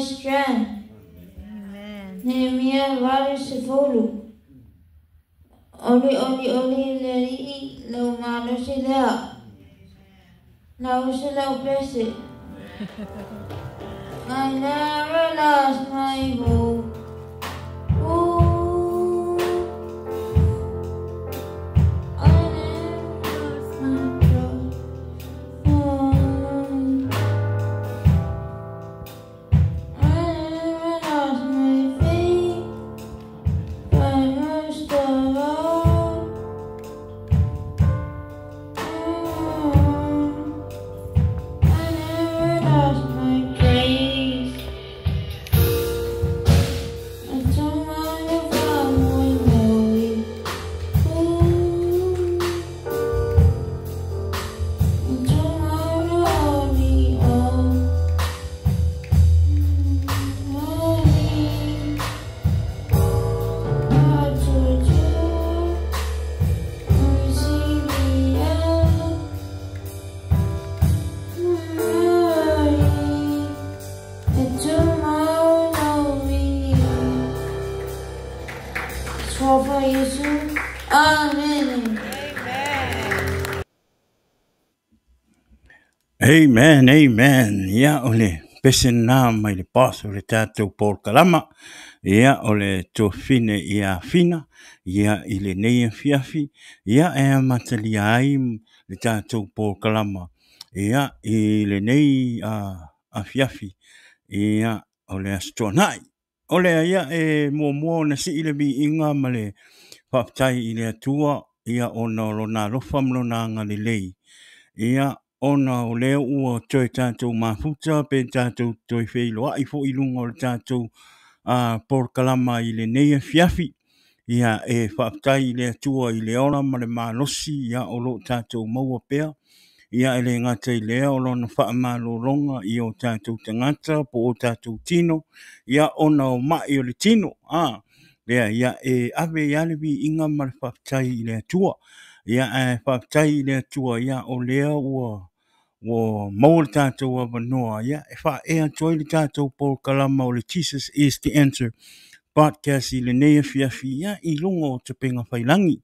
strength. Nehemia 80. Olioli le Alii lou malosi lea. Lausa lau pese. I never lost my hope. Ooh, I never lost my trust. Oh, I never lost my faith, but most of all, oh, I never lost my grace. Amen. Amen, amen. Ia, o le pese lena mai le boss o le tatou polokalama. Ia, o le tuafafine ia Fina, ia, i lenei afiafi, ia, e amatalia ai le tatou polokalama. Ia, i lenei afiafi, ia, o le Aso Toonai. O lea ia e muamua ona sii le viiga ma le faafetai i le Atua ia ona o lona alofa ma lona agalelei ia ona o lea ua toe tatou mafuta pe tatou toe feiloai foi i luga o le tatou polokalama i lenei afiafi. Ia e faafetai i le Atua i le ola ma le malosi ia o lo o tatou maua pea. Ia e le gata i lea o lona faamalologa i o tatou tagata po o tatou tino ia ona o mai o le tino. A lea ia e ave ai lava le viiga ma le faafetai i le Atua. Ia ae faafetai i le Atua ia o lea ua ua maua le tatou avanoa ia e faaea atu ai le tatou polokalama o le Jesus is the Answer podcast i lenei afiafi ia i luga o Tapenga Failangi.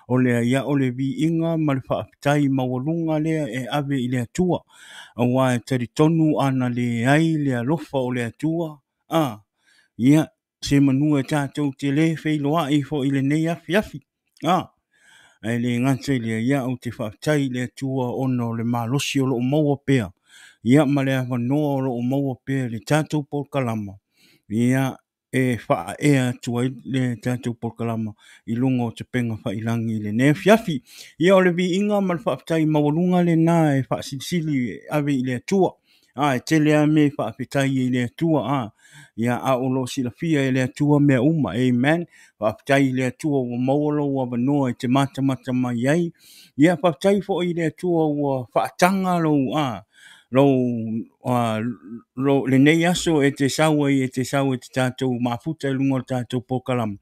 O lea ia o le viiga ma le faafetai maualuga lea e ave i le Atua, aua e talitonu ana leai le alofa o le Atua, a ia se manu e tatou te le feiloai foi i lenei afiafi. A, ae le gata i lea, ia ou te faafetai i le Atua ona o le malosi o lo o maua pea, ia ma le avanoa o lo o maua pea i le tatou polokalama, ia e faaea atu ai le tatou polokalama i luga o Tapenga Failangi i lenei afiafi. Ia o le viiga ma le faafetai maualuga lena e faasilisili e ave i le Atua. A, e tele lava mea e faafetai ai i le Atua, a, ia, a o lo o silafia e le Atua mea uma. Amen. Faafetai i le Atua ua maua lou avanoa e te matamata mai ai. Ia, faafetai foi i le Atua ua faataga lou, a, lou, a, lo, lenei aso e te sau ai, e te sau e te tatou mafuta i luga o le tatou polokalama.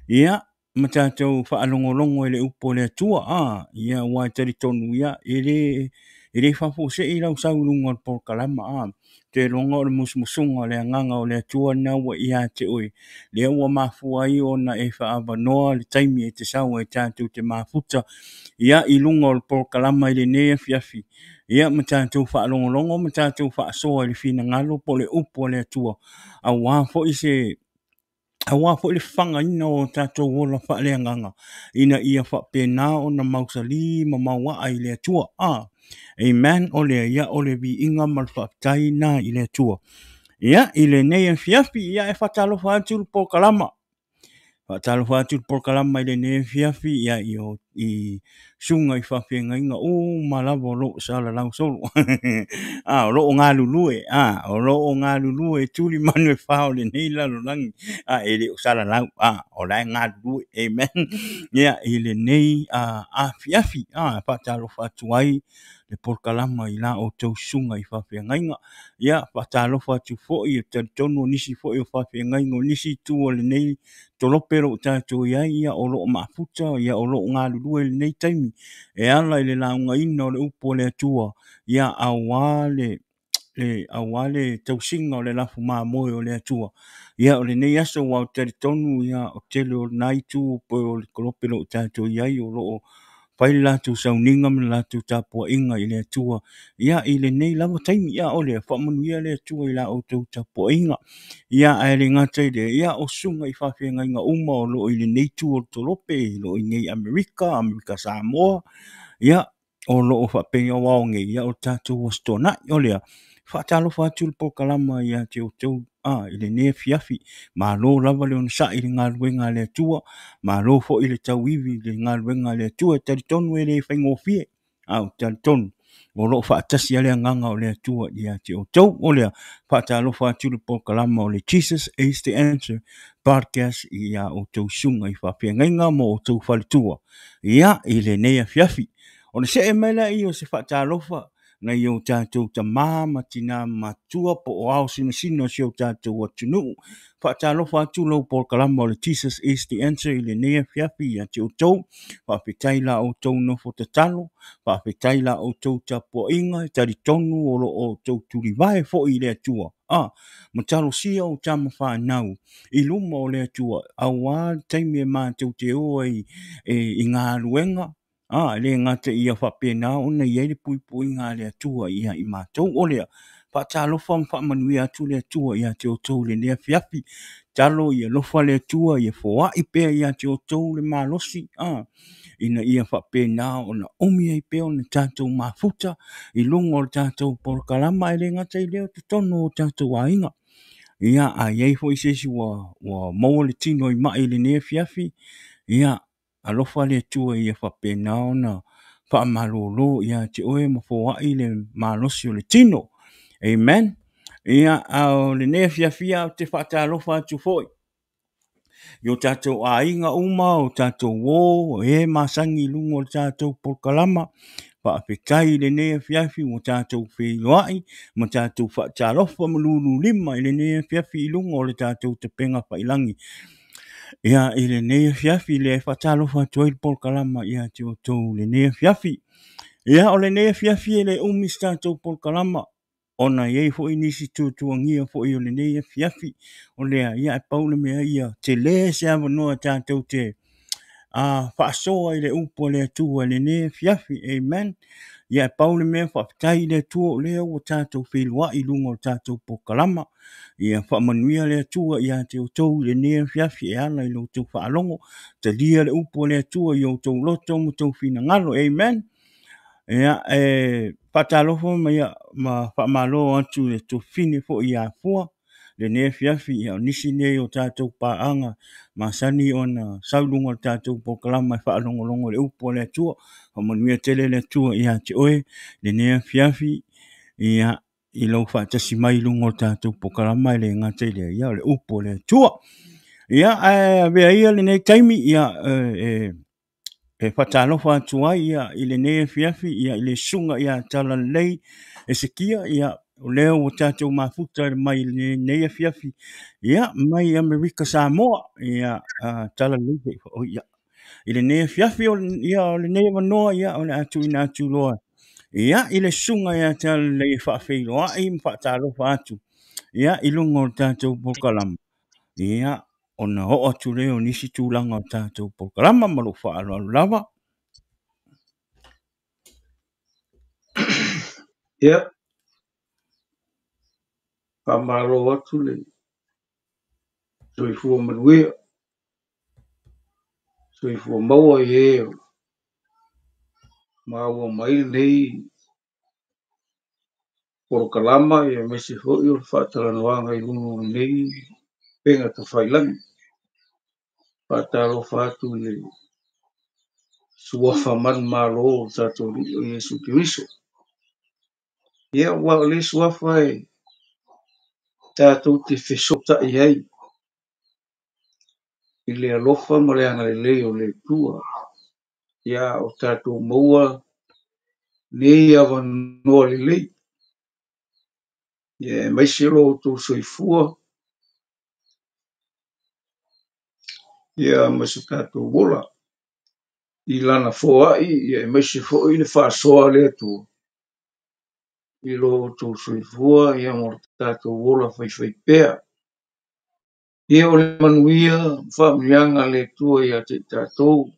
Ia, ma tatou faalogologo i le upu a le Atua. A, ia, aua e talitonu, ia, e le, e le faafuasei lau sau i luga o le polokalama. A, te iloga o le musumusuga o le agaga o le Atua lena ua ia te oe, lea ua mafua ai ona e faaavanoa le taimi e te sau ai tatou te mafuta, ia, i luga o le polokalama i lenei afiafi, ia, ma tatou faalogologo ma tatou faasoa i le finagalo po o le upu a le Atua, aua foi se aua foi le fagaina o tatou ola faaleagaga ina ia faapena ona mausali ma mauaa i le Atua. Ah, amen. O lea ia o le viiga ma le faafetai na i le Atua. Ia, i lenei afiafi, ia e faatalofa atu le polokalama. Faatalofa atu le polokalama i lenei afiafi ia i, o, i susuga i faafeagaiga uma lava o lo o salalau solo. A, o lo o galulue, a, o lo o galulue e tuli manu e fa o lenei lalolagi, a, e le o salalau, a, o la e galulue, amen. Ia, i lenei afiafi, a, faatalofa atu ai le polokalama i la outou susuga i faafeagaiga. Ia, faatalofa atu foi, e talitonu o nisi foi o faafeagaiga o nisi itu o lenei tolope o lo o tatou i ai, ia, o lo o mafuta, ia, o lo o galulue i lenei taimi e ala i le laugaina o le upu a le Atua, ia, aua le le aua le tausiga o le lafu mamoe o le Atua. Ia, o lenei aso ua ou talitonu, ia, o tele o lena itu po o le kolope o lo o tatou i ai o lo o fai le latou sauniga ma le latou tapuaiga i le Atua, ia, i lenei lava taimi. Ia, o lea, faamanuia le Atua i la outou tapuaiga. Ia, ae le gata i lea, ia, o susuga i faafeagaiga uma o lo o i lenei itu o le tolope, o lo o i nei Amerika, Amerika Samoa, ia, o lo o faapea aua o nei, ia, o le tatou Aso Toonai. O lea, faatalofa atu le polokalama ia te outou i lenei afiafi. Malo lava le onosai i le galuega a le Atua, malo foi le tauivi i le galuega a le Atua. E talitonu e le faigofie, a ou talitonu o lo o faatasi le agaga o le Atua ia te outou. O lea, faatalofa atu le polokalama o le Jesus is the Answer podcast ia outou susuga i faafeagaiga ma outou faletua, ia, i lenei afiafi. Ona see mai lea o se faatalofa nai o tatou tamā ma tinā matua po o ao sinasina o si o tatou atunuu. Faatalofa atu lau polokalama o le Jesus is the Answer i lenei afiafi ia te outou. Faafetai la outou nofo tatalo, faafetai la outou tapuaiga, e talitonu o lo o outou tulivae foi i le Atua. Ma talosia o tama whanau i luma o le Atua, aua le taimi e matou te o ai i galuega, le gata ia faapena ona i ai le puipuiga a le Atua ia i matou. O lea, faatalofa ma faamanuia atu le Atua ia te outou i lenei afiafi. Talo ia alofa le Atua ia foai pea ia te outou le malosi, ina ia faapena ona umi ai pea ona tatou mafuta i luga o le tatou polokalama, e le gata i lea o totonu o tatou aiga. Ia, a i ai foi se isi ua maua le tino i mai i lenei afiafi, ia, alofa le Atua ia faapena ona faamalolo ia te oe ma foai le malosi o le tino. Amen. Ia, a o lenei afiafi ou te faatalofa atu foi i o tatou aiga uma, o tatou o, e masani i luga o le tatou polokalama. Faafetai i lenei afiafi ua tatou feiloai ma tatou faatalofa ma lululima i lenei afiafi i luga o le tatou tapega failagi. Ia, i lenei afiafi lea e faatalofa atu ai le polokalama ia te outou lenei afiafi. Ia, o lenei afiafi e le umi se tatou polokalama, ona i ai foi nisi tuatuagia foi o lenei afiafi. O lea, ia, e pau le mea ia tele se avanoa tatou te faasoa i le upu a le Atua i lenei afiafi. Amen. Ia, e pau le mea faafetai i le Atua o lea ua tatou feiloai i luga o le tatou polokalama. Ia faamanuia le Atua ia te outou i lenei afiafi e ala i lo outou faalogo. Talia le upu a le Atua i outou loto ma outou finagalo. Amen. Ia, e faatalofa ma faamalo atu le tuafafine foi ia Afua lenei afiafi. Ia, o nisi nei o tatou paaga masani ona sau luga o le tatou polokalama e faalogologo i le upu a le Atua. Faamanuia tele le Atua ia te oe lenei afiafi, ia, i lou faatasi mai i luga o le tatou polokalama e le gata i lea, ia, o le upu a le Atua. Ia, ae avea ia lenei taimi, ia, e faatalofa atu ai, ia, i lenei afiafi, ia, i le susuga ia Talalelei Esekia, ia, o lea ua tatou mafuta mai i lenei afiafi, ia, mai Amerika Samoa, ia, Talalelei, ia, i lenei afiafi, ia, o lenei avanoa, ia, o le a tuuina atu loa, ia, i le susuga ia Talalelei e faafeiloai ma faatalofa atu, ia, i luga o le tatou polokalama, ia, ona oo atu lea o nisi tulaga o le tatou polokalama ma lou faaaloalo lava. Ia, faamalo atu le soifua manuia, soifua maua i e maua mai lenei polokalama, ia aemaise foi o le faatalanoaga i luga o lenei upega tafailagi. Faatalofa atu i le suafa manumalo o tatou Alii o Iesu Keriso. Ia, aua o le suafa e tatou te fesootai ai i le alofa ma le agalelei o le Atua. Ia, o tatou maua nei avanoa lelei. Ia, aemaise lo outou soifua, ia, ma so tatou ola i lana foai, ia, aemaise foi le faasoa a le Atua. I lo outou soifua ia mo le tatou ola faifaipea. Ia o le manuia ma faamanuiaga a le Atua ia te i tatou,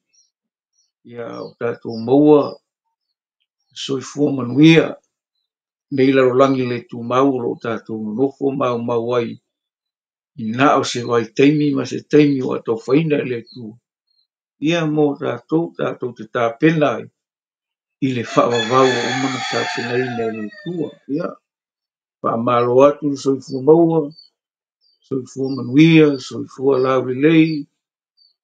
ia o tatou maua soifua manuia nei lalolagi le tumau o lo o tatou nonofo maumau ai i na o se vaitaimi ma se taimi ua atofaina e le Atua. Ia mo tatou, tatou te tapena ai i le faavavau ua uma ona tapenaina e le Atua. Ia, faamalo atu le soifua maua, soifua manuia, soifua laulelei,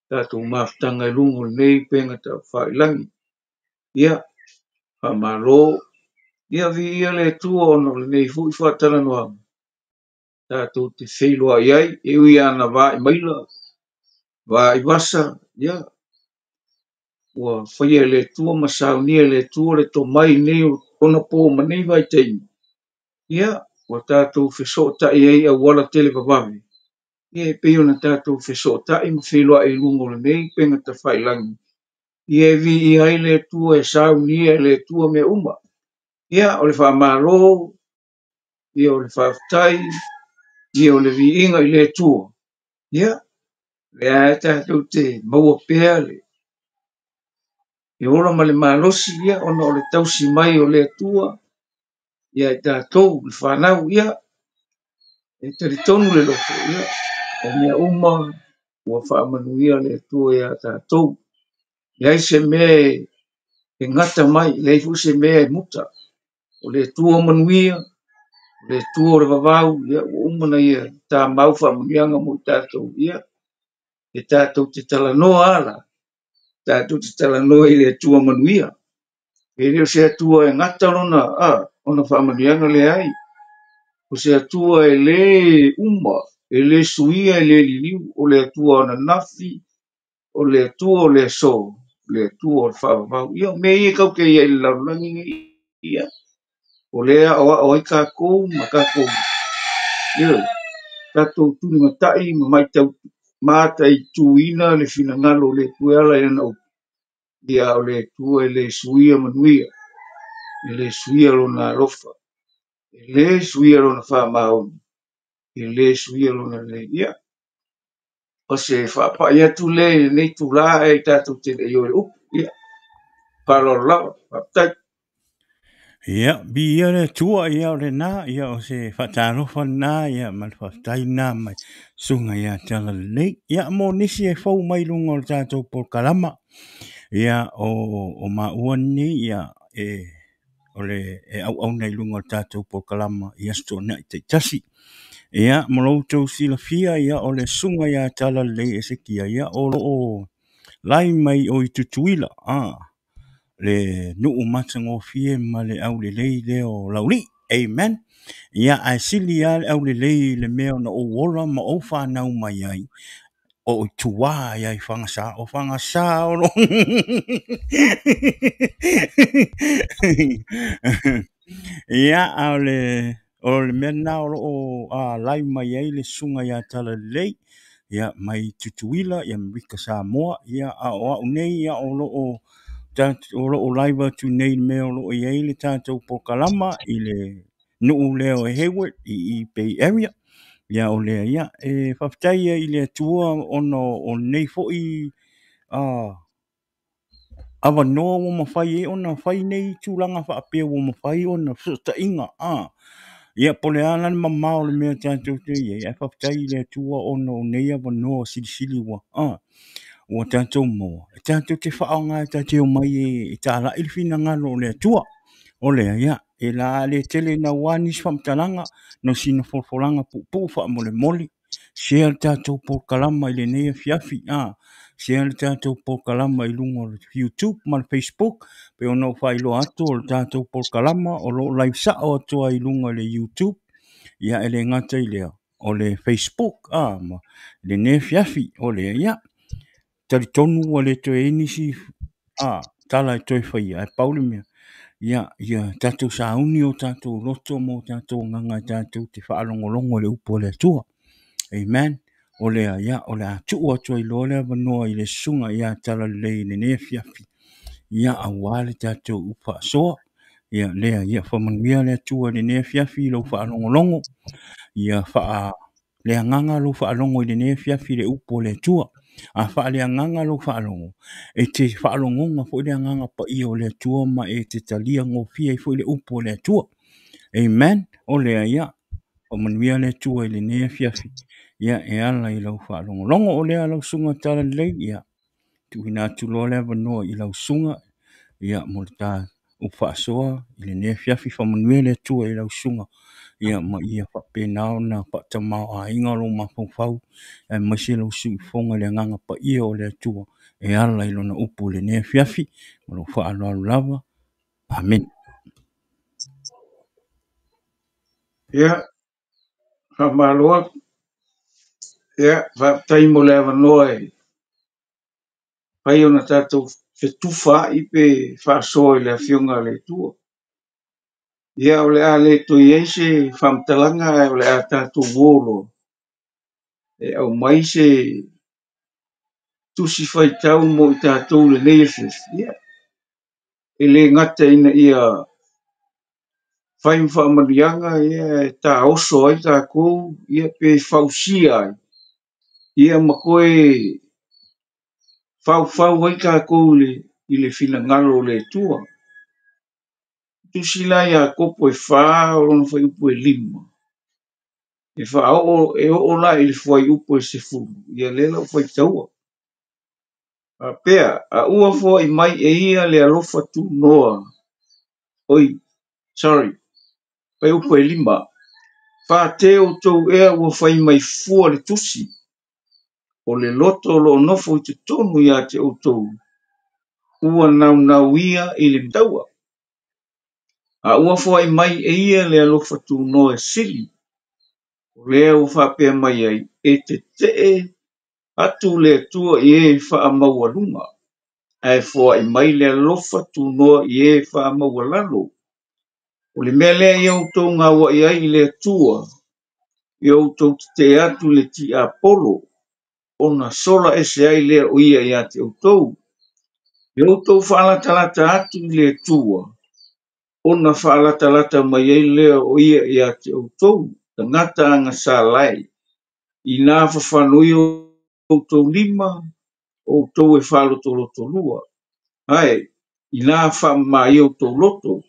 tatou mafutaga i luga o lenei upega tafailagi. Ia, faamalo. Ia, viia le Atua ona o lenei foi faatalanoaga tatou te feiloai ai, e ui lava na vaai maila, vaai vasa, ia, ua faia e le Atua ma saunia e le Atua le tomai nei ona po ma nei vaitaimi, ia, ua tatou fesootai ai i auala televavave, ia e pei ona tatou fesootai ma feiloai i luga o lenei upega tafailagi, ia e viia ai le Atua, e saunia e le Atua mea uma. Ia, o le faamalo, ia o le faafetai, ia o le viiga i le Atua. Ia, lea e tatou te maua pea le ola ma le malosi, ia, ona o le tausi mai o le Atua, ia i tatou, le fanau, ia, e talitonu le loto, ia, o mea uma ua faamanuia le Atua ia tatou. Leai se mea e gata mai, leai foi se mea e muta. O le Atua manuia, o le Atua o le vavau, ia, ua uma na ia tamau faamanuiaga mo i tatou, ia, e tatou te talanoa ala, tatou te talanoa i le Atua manuia. E le o se Atua e gata lona, ona faamanuiaga leai. O se Atua e le uma, e le suia, e le liliu, o le Atua ananafi, o le Atua o le aso, o le Atua o le faavavau. Ia, o mea ia kau te ia i le lalolagi nei, ia, o lea aoao ai tatou ma tatou, ia, tatou tulimatai ma maitau mataituina le finagalo o le Atua e ala i lana upu. Ia, o le Atua e le suia manuia, e le suia lona alofa, e le suia lona faamaoni, e le suia lona lelei. Ia, o se faapai atu le i lenei tula e tatou te le i o i le upu. Ia, faaaloalo lava, faafetai. Ia, viia le Atua, ia o lena, ia o se faatalofa lena, ia ma le faafetai lena mai susuga ia Talalelei. Ia, mo nisi e fou mai luga o le tatou polokalama, ia o maua nei, ia e o le e auauna i luga o le tatou polokalama i aso Toonai taitasi. Ia, mo lo outou silafia, ia o le susuga ia Talalelei Esekia, ia o lo o lai mai o i Tutuila, le nuu matagofie ma le aulelei lea o Laulii. Amen. Ia, ae sili lava le aulelei i le mea ona ou ola ma ou fanau mai ai, o i tua ia i Fagasa, o Fagasa o lo Ia, a o le mea lena o lo o lai mai ai le susuga ia Talalelei, ia mai Tutuila, ia Amerika Samoa, ia a o au nei, ia o lo o live atu nei le mea o lo o i ai le tatou polokalama i le nuu lea o Hayward i Bay Area. Ia o lea, ia e faafetai ai i le Atua ona o lenei foi avanoa ua mafai ai ona fai nei tulaga faapea ua mafai ona fesootaiga. Ia, po o le a la le mamao o le mea tatou te i ai, ae faafetai i le Atua ona o nei avanoa silisili ua ua tatou maua, e tatou te faaaoga e tatou omai e talai le finagalo o le Atua. O lea, ia, e la le tele naua nisi faamatalaga, no sina folafolaga puupuu faamolemole. Share le tatou polokalama i lenei afiafi, share le tatou polokalama i luga o le YouTube ma le Facebook, pe ona ou faailoa atu o le tatou polokalama o lo o live sao atu ai i luga o le YouTube, ia e le gata i lea, o le Facebook, ma lenei afiafi, o lea, ia, talitonu ua le toe i ai nisi tala e toe faia, ae pau le mea, ia, ia tatou sauni o tatou loto ma o tatou agaga e tatou te faalogologo i le upu a le Atua. Amen. O lea, ia, o le a tuu atu ai loa le avanoa i le susuga ia Talalelei i lenei afiafi, ia, aua le tatou upu faasoa. Ia lea, ia faamanuia le Atua i lenei afiafi i lou faalogologo. Ia faaleagaga lou faalogo i lenei afiafi i le upu o le Atua. A faaleagaga lou faalogo, e te faalogoga foi le agaga paia o le Atua ma e te talia gofie ai foi le upu o le Atua. Amen. O lea, ia faamanuia le Atua i lenei afiafi, ia e ala i lau faalogologo. O lea lau susuga Talalelei, ia tuuina atu loa le avanoa i lau susuga, ia mo le ta upu faasoa i lenei afiafi. Faamanuia le Atua i lau susuga, ia ma ia faapena ona faatamaoaiga lou mafaufau, aemaise lou siufofoga i le agaga paia o le Atua e ala i lona upu i lenei afiafi. Ma lou faaaloalo lava. Amene. Ia, faamalo atu. Ia, faafetai mo le avanoa e fai ona tatou fetufaai pe faasoa i le Afioga a le Atua. Ia, o le a le toe i ai se faamatalaga, ae o le a tatou o loa e aumai se tusi faitau mo i tatou i lenei afiafi. Ia, e le gata ina ia fai ma faamanuiaga, ia, e taoso ai tatou, ia, pe fausia ai, ia, ma toe faufau ai tatou i le finagalo o le Atua. Tusi la Iakopo e 4, o lona fuaiupu e 5. E faaoo, e oo la i le fuaiupu e 10, ia lea la ua faitaua. Faapea, a ua foai mai e ia le alofa tunoa. Oi, sorry, fuaiupu e 5. Fate outou ea ua fai mai fua le tusi, o le loto o loo nofo i totonu ia te outou, ua naunauia i le taua. A ua foai mai e ia le alofa tunoa e sili, o lea ua faapea mai ai, e tetee atu le Atua i e faamaualuga, ae foai mai le alofa tunoa i e faamaualalo. O le mea lea ia outou gauai ai i le Atua, ia outou tetee atu i le tiapolo, ona sola ese ai lea o ia ia te outou. Ia outou faalatalata atu i le Atua, ona faalatalata mai ai lea o ia ia te outou, tagata agasala ina fafanui outou lima, outou e faalotolotolua. Ae, ina faamamaia outou loto,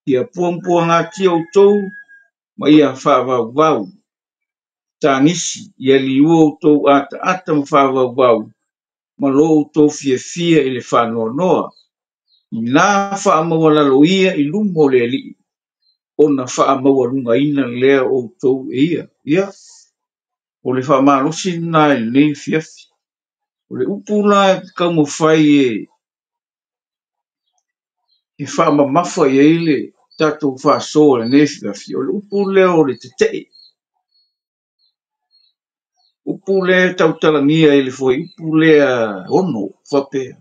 ia puapuagatia outou ma ia faavauvau. Tagisi, ia liua outou ataata ma faavauvau, ma lo outou fiafia i le faanoanoa. Ina faamaualalo ia i luma o le Alii, ona faamaualugaina lea o outou e ia. Ia, o le faamalosi lena i lenei afiafi. O le upu la e taumafai e faamamafa i ai le tatou faasoa i lenei afiafi, o le upu lea o le tetee. Upu lea e tautalagia i le fuaiupu lea 6, faapea.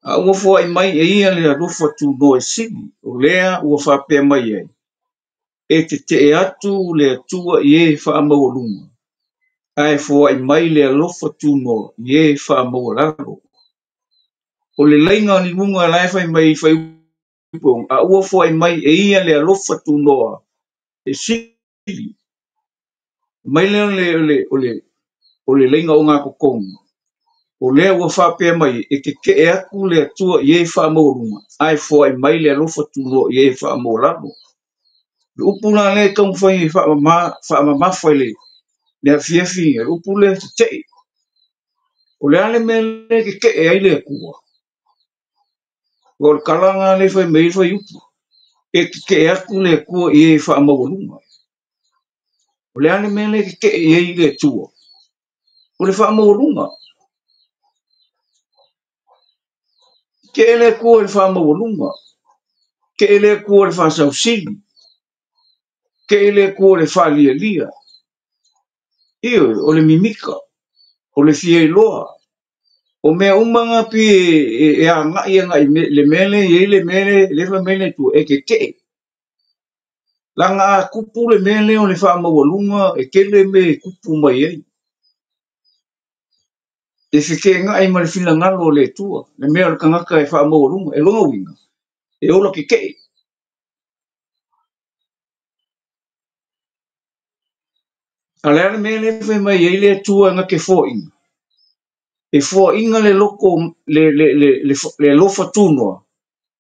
A ua foai mai e ia le alofa tunoa e sili, o lea ua faapea mai ai, e tetee atu le Atua i e faamaualuga, ae foai mai le alofa tunoa i e faamaualalo. O le laiga o luga la e fai mai i fuaiupu, a ua foai mai e ia le alofa tunoa e sili. Mai lea o le laiga o ngā totonu. O lea ua faapea mai e tetee atu le Atua i e faamaualuga, ae foai mai le alofa tunoa i e faamaualalo. Le upu la lea e taumafai e faamamafa i le afiafi, le upu lea tetee. O le a le mea lea e tetee ai le Atua? O le tala lea fai mai fuaiupu, e tetee atu le Atua i e faamaualuga. O le a le mea lea e tetee ai le Atua? O le faamaualuga. Tetee le Atua i le faamaualuga. Tetee le Atua i le faasausili. Tetee le Atua i le faalialia. Ioe, o le mimika, o le fiailoa. O mea uma ngā pi e agai agai le mea lea i ai le mea lea fai mai le Atua e tetee. Langa a kupu le mea lea o le faamaualuga e tele me e kupu mai ai. E fekegai ma le finagalo o le Atua, le mea o le tagata e faamaualuga, e lona uiga, e ola tetee. A le a le mea lea e fai mai ai le Atua na ke foaiga. E foaiga le loko le alofa tunoa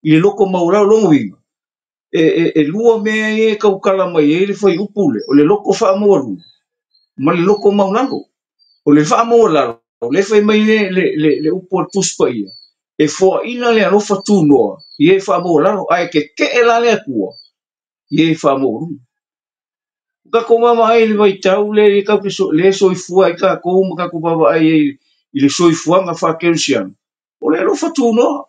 i le loko maualalo lona uiga. E lua mea ia e tautala mai ai le fuaiupu lea, o le loko faamaualuga ma le loko maulalo. O le faamaualalo, le fai mai le upu o le Tusi Paia, e foaina le alofa tunoa i e faamaualalo, ae keke'e la le Atua i e faamaualuga. Tatou vaavaai i le vaitau lea e tatou te le soifua ai tatou ma tatou vaavaai ai i le soifuaga faakerisiano, o le alofa tunoa.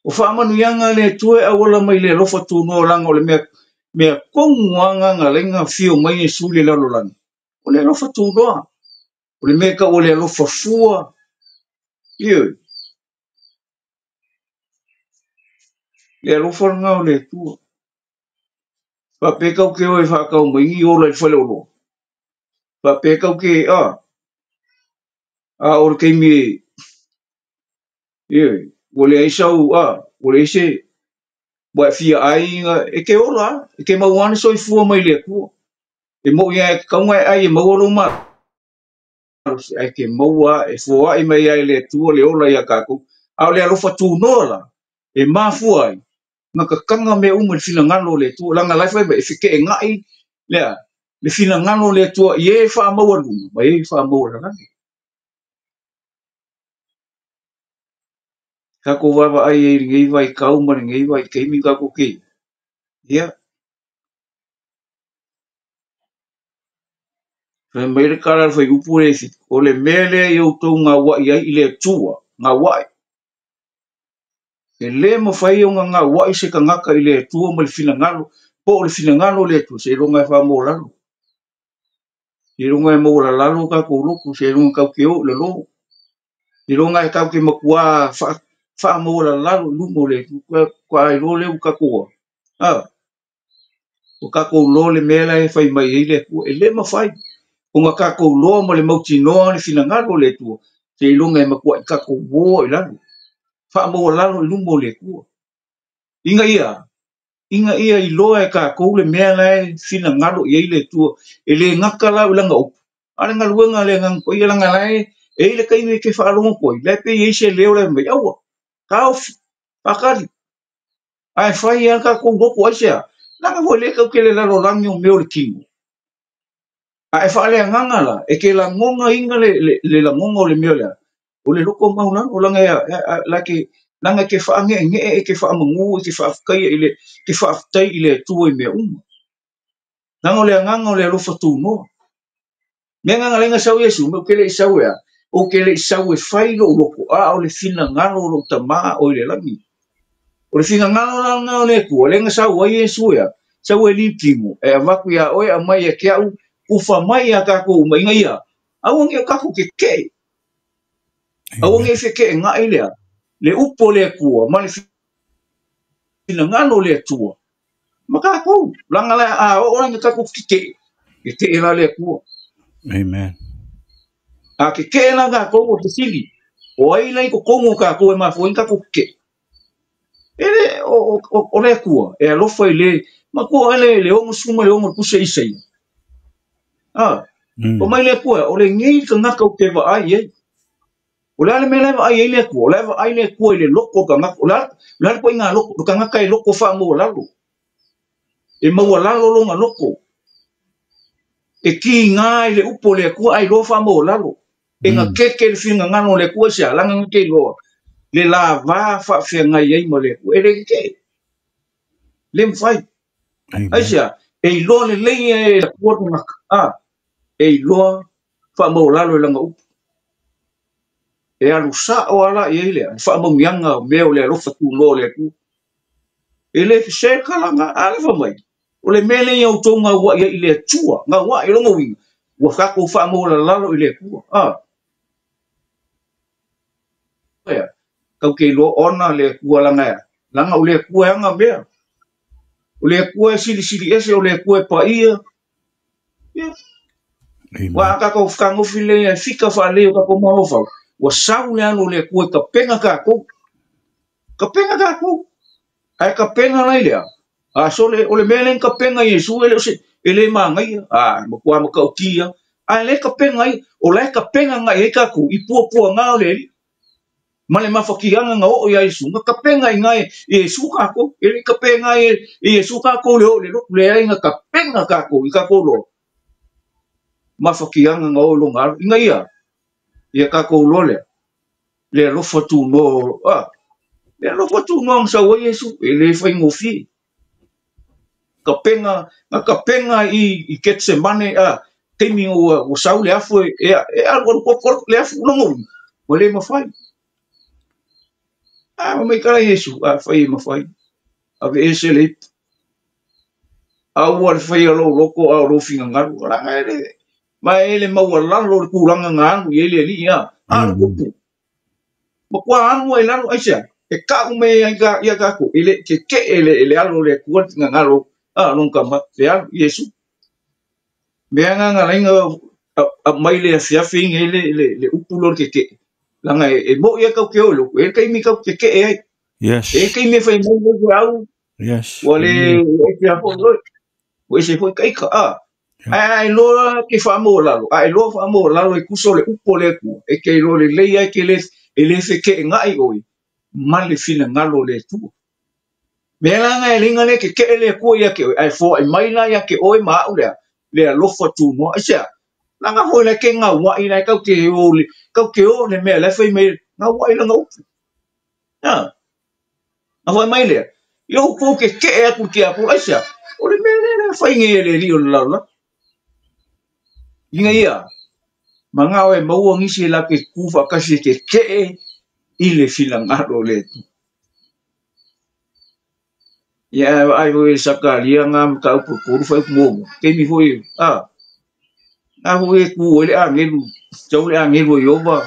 O faamanuiaga le Atua e auala mai le alofa tunoa leaga o le mea tonu lava na ala ai ona afio mai Iesu i le lalolagi. O le alofa tunoa. O le mea tau o le alofa fua. Ioe. Le alofa lena o le Atua. Faapea tau ke o e faatau mai ni ola i le faleoloa. Faapea tau ke a o le taimi e ua leai sau ua leai se ua e fia ai e ke ola e ke maua le soifua mai le Atua. E moi e tatau ona e ai e maua lou malosi, ae ke maua e foai mai ai le Atua le ola ia tatou. A o le alofa tunoa la e mafua ai na kakanga mea uma i le finagalo o le Atua. Leaga la e fai mai e feke'ega'i lea le finagalo o le Atua i e faamaualuga ma e faamaualalalo. Tatou vaavaai ai i lenei vaitau ma lenei vaitaimi tatou te ia. Fai mai le tala a le fuaiupu le 7, o le mea lea i outou gaua'i ai i le Atua, gaua'i. E le mafai ona gaua'i se tagata i le Atua ma le finagalo, po o le finagalo o le Atua, seiloga e faamaualalo. Seiloga e maualalalo tatou loto, seiloga tatou te o i lalo. Seiloga e tatou te matua faamaualalalo i luma o le Atua, faatoa iloa lea ua tatou ua tatou iloa le mea la e fai mai ai le Atua. E le mafai ona tatou iloa ma le mautinoa le finagalo o le Atua, seiloga e matuai tatou o i lalo, faamaualalo i luma o le Atua. Ina ia iloa e tatou le mea la e finagalo i ai le Atua. E le gata la i lana upu, a o le galuega a le Agaga Paia leaga la e i le taimi e te faalogo atu ai, la e pei e i se leo la e mai, aua, taofi, faatali. Ae fai lava tatou loto aisea, leaga foi lea tatou te le lalolagi o mea o le tino. A e faaleagaga la, e te lagonaina le lagona o le mea lea, o le loko maulalo, leaga e te faage'ege'e, e te faamagū, e te faafetaia i le, te faafetai i le Atua i mea uma. Leaga o le agaga o le alofa tunoa. Mea na ala ai ona sau Iesu, ou te le i sau e a, ou te le i sau e fai lou loko, a o le finagalo o lou tamā o i le lagi. O le finagalo la lena o le Atua, lea na sau ai Iesu e a, sau e litimo, e avatu ia oe aumai ia te a'u, kufa mai ia tatou uma ina ia, aua ne i o tatou keke'e. Aua ne i feke'ega'i lea, le upu o le Atua ma le finagalo o le Atua. Ma tatou, leaga la a oo la ina tatou keke'e, keke'e la le Atua. Amen. A keke'e la tatou o fesili, o ai la i totonu o tatou e mafua ai ona tatou keke'e? E le o le Atua e alofa i le matua e le 66 o le Tusi a Isaia. O mai le Atua, o lenei tagata ou te vaai i ai. O le a le mea la e vaai ai le Atua? O la e vaai le Atua i le loko o tagata. O le a le ituaiga loko? O le tagata e loko faamaualalo. E maualalo lona loko. E kiga i le upu o le Atua ae iloa faamaualalo. E gakeke le finagalo o le Atua i se a? Leaga na te iloa le lavā faafeagai ai ma le Atua. E le keke'e. Le mafai. Aisea, e iloa lelei e le Atua le tagata. E iloa faamaualalo i lana upu. E alu sa'o ala i ai lea, le faamanuiaga o mea o le alofa tunoa o le Atua. E le sese tala a le fai mai. O le mea lea ia outou gaua'i ai i le Atua, gaua'i lona uiga, ua tatou faamaualalalo i le Atua. Tau te iloa ona le Atua leaga e a? Leaga o le Atua e ana mea. O le Atua e silisili ese, o le Atua e paia. Ia. Ua a tatou fetagofi lea e fika faalelei o tatou mafaufau, ua sau le alu o le Atua e tapena tatou. Tapena tatou. Ae tapena la i lea. A sole, o le mea lea na tapena Iesu, e le o se, E le magaia, a matua matautia, ae le kapega ai, o la e kapega agai ai tatou i puapuaga o le Alii. Ma le mafatiaga na oo ia Iesu, na kapega i ina e Iesu tatou. E le i kapega ai e Iesu tatou le oo i le lotu, leai na kapega tatou i tatou loa. Mafatiaga na oo i lona alo, ina ia, ia tatou loa lea, le alofa tunoa, a, le alofa tunoa na sau ai Iesu, e le faigofie. Kapega, na kapega i Ketsemane, a, taimi ua sau le afu e alu alu koko le afu logou, ua le mafai. A, mai kala Iesu, a fai e mafai. Ave ese le ipu. A ua le fai a lou loko a o lou finagalo. Laga e le, ma e le maualalo le tulaga na alu i ai le Alii, a. Alu kupu. Ma kua alu ai lalo, aisea, e ka'u mai ai ia tatou, e le keke'e le alo o le Atua le finagalo, a, lona tama, le alo, Iesu. Mea nga nga lainga mai le afiafi inga i le upu lo le keke'e. Langa e mo ia kau ke o loko, e taimi kau keke'e ai. Yes. E taimi e fai mai le au. Yes. Ua le e te apo loi. Ua ese foi kaika, a. Ai loa ke whaamo lalo, ai loa whaamo lalo e kuso le upo le Atua. E ke lo le lei ai ke le, e le feke e ngai oi, ma le finagalo le Atua. Mea la ngai linga le ke ke le Atua ia ke oi, ai fo ai mai la ia ke oi ma au lea, le alofa tunoa. Ai sea, langa foi le ke ngā wai lai kau ke o le, kau ke o le mea le whai mai, ngā wai la ngā upu. Ha, ngā whai mai lea. I o pou ke ke e aku ki apu, ai sea, o le mea le le whai nge le li o le lau la. Inga ia, ma ngā oe maua ngisi e la ke kufa kasi ke ke e i le finagalo le tu. Ia, ai foi sakalia ngā mka upu kuru whai upu momo. Keimi foi, a, ngā foi e ku e le angelu, tau le angelu i ova.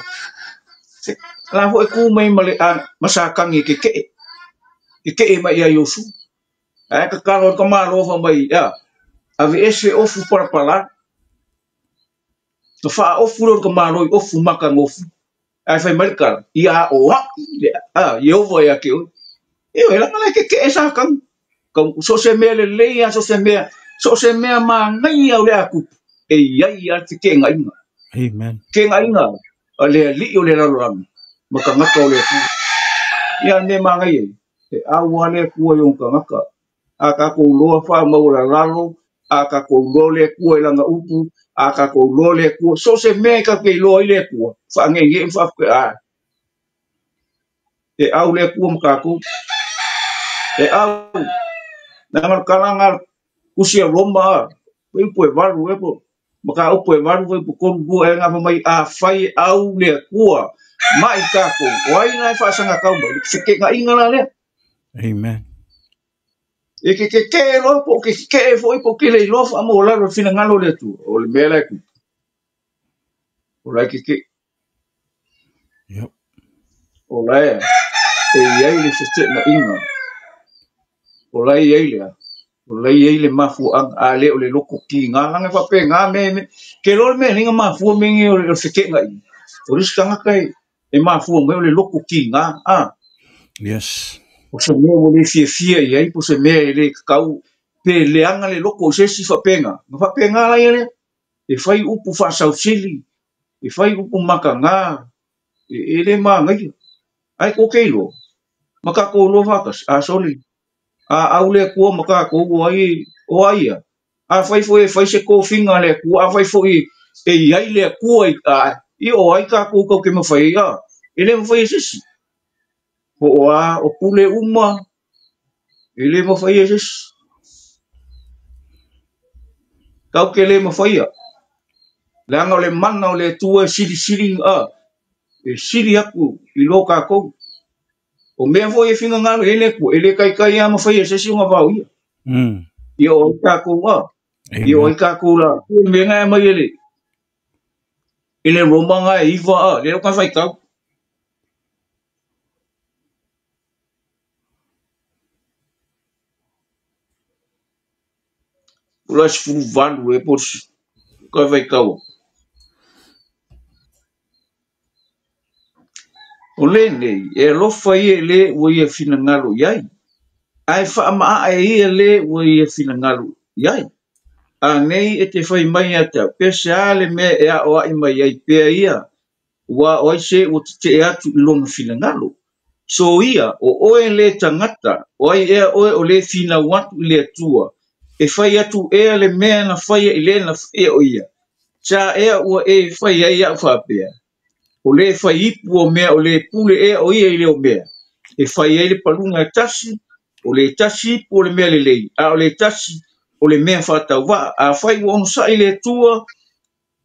Ngā foi ku mai ma le a, masakangi ke ke e. Ke ke e mai ia Iosu. Ai ka kalo ka malofa mai, a, ave ese ofu parapala. Ka wha ofu lo ka malo i ofu maka ngofu. Ai whai mai kala, ia o a, a, Yehova ia ke oi. E oi, langa le ke ke e sakangi. Ka so se mea le lei, so se mea, so se mea ma ngai au le aku. E iai ia te ke ngainga. Amen. Ke ngainga, a le li o le lalo lalo, ma ka ngaka o le aku. Ia ne ma ngai e, e au a le kua i ka ngaka. A ka kou loa wha maura lalo, a ka kou loa le kua i langa upu, a ka kou loa le kua. So se mea ka ke loa i le kua, wha nge nge wha wha a. E au le kua ma ka kou. E au, nā ngā kalanga kusia Roma, wei po e valu e po, ma ka upo e valu wei po koru rua e ngā mai a whai au le kua, mai kākou, o ai nā e whaasanga kau mai, se ke ngā inga la lea. Amen. E ke ke ke loa po ke ke e foi po ke le loa wha mo laro finangalo le tu, o le mea lai ku. O lai ke ke. Yep. O lai e iai le se na inga. O lai iai lea. O lai iai le mafu ang a le o le loko ki ngā langa wha pe ngā me me. Ke lo le mea linga mafu me nge o le se ke ngā i. O le sanga kai e mafu me o le loko ki ngā. A. Yes. O se mea o le fia fia i ai, po se mea e le kau pe leanga le loko o se si whapenga. Nga whapenga lai le, e whai upu whasausili, e whai upu maka ngā, e le maa ngai. Ai ko keilo, maka ko lo whakas, a soli, a aule kua maka ko o ai, o ai ia. A whai fo e whai se kōwhinga le kua, a whai fo e i ai le kua i, a, i o ai ka kōkau ke mawhai, a, e le mawhai e sisi. O a, o pule uma, e le mawhai e sisi. Kau ke le mawhai a. Leanga o le mana o le tua e sili sili, a, e sili aku i lo kākou. O mea foi e finga ngalo e le kua, e le kai kai a mawhai e sisi o ngā vau ia. Ia o ai kākou a. Ia o ai kākou la. E mea ngai mai e le. E le Roma ngai e iwa a. Le o ka whai kau. O la se furu valu e po se ka whai kau. O le nei, e alofa ia le ua ia finagalo i ai. Ae faamaa e ia le ua ia finagalo i ai. Anei e te fai mai ia te au, pe se a le mea e aoai mai ai pea ia, ua o ai se ua tete'e atu i lona finagalo. So ia, o oe le tagata, o ai ea oe o le finau atu i le Atua, e fai atu ea le mea na faia i le na faia o ia. Sa ea ua e fai ai au faapea. O le fai ipu o mea o le pule ea o ia i leo mea. E fai ai le paluga e tasi, o le tasi ipu o le mea lelei, a o le tasi o le mea faatauvaa. A fai ua onosai le Atua,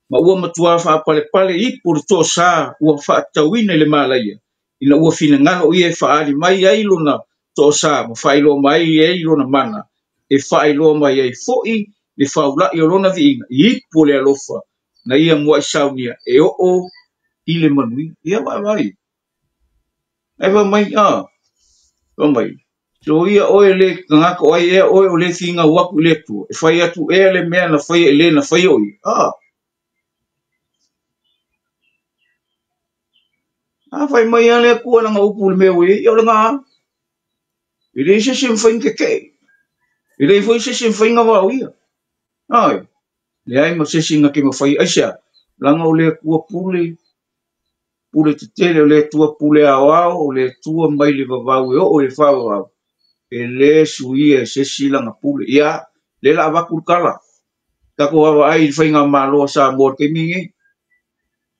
ma ua matua faapalepale ipu o le toasā ua faatatauina i le malaia, ina ua finagalo ia e faaali mai ai lona toasā ma faailoa mai ai lona mana, e faailoa mai ai foi le faulai o lona viiga i ipu o le alofa na ia muai saunia e oo i le manuia. Ia vaavaai. Ai fai mai, fai mai. So ia oe le tagata o ai ea oe o le finau atu i le Atua, e fai atu ea le mea na faia i le na faia o ia. A fai mai a le Atua lana upu i le mea ua i ai, ia o lena. E leai se isi e mafai ona tetee. E leai foi se isi e mafai ona vaoia. Ai, leai ma se isi na te mafai. Aisea, leaga o le Atua pule, pule tetele, o le Atua pule aoao, o le Atua mai le vavau e oo i le faavavau. E le suia e se isi lana pule. Ia, le la avatu le tala. Tatou vaavaai i le faigamalo a Samoa i le taimi lenei.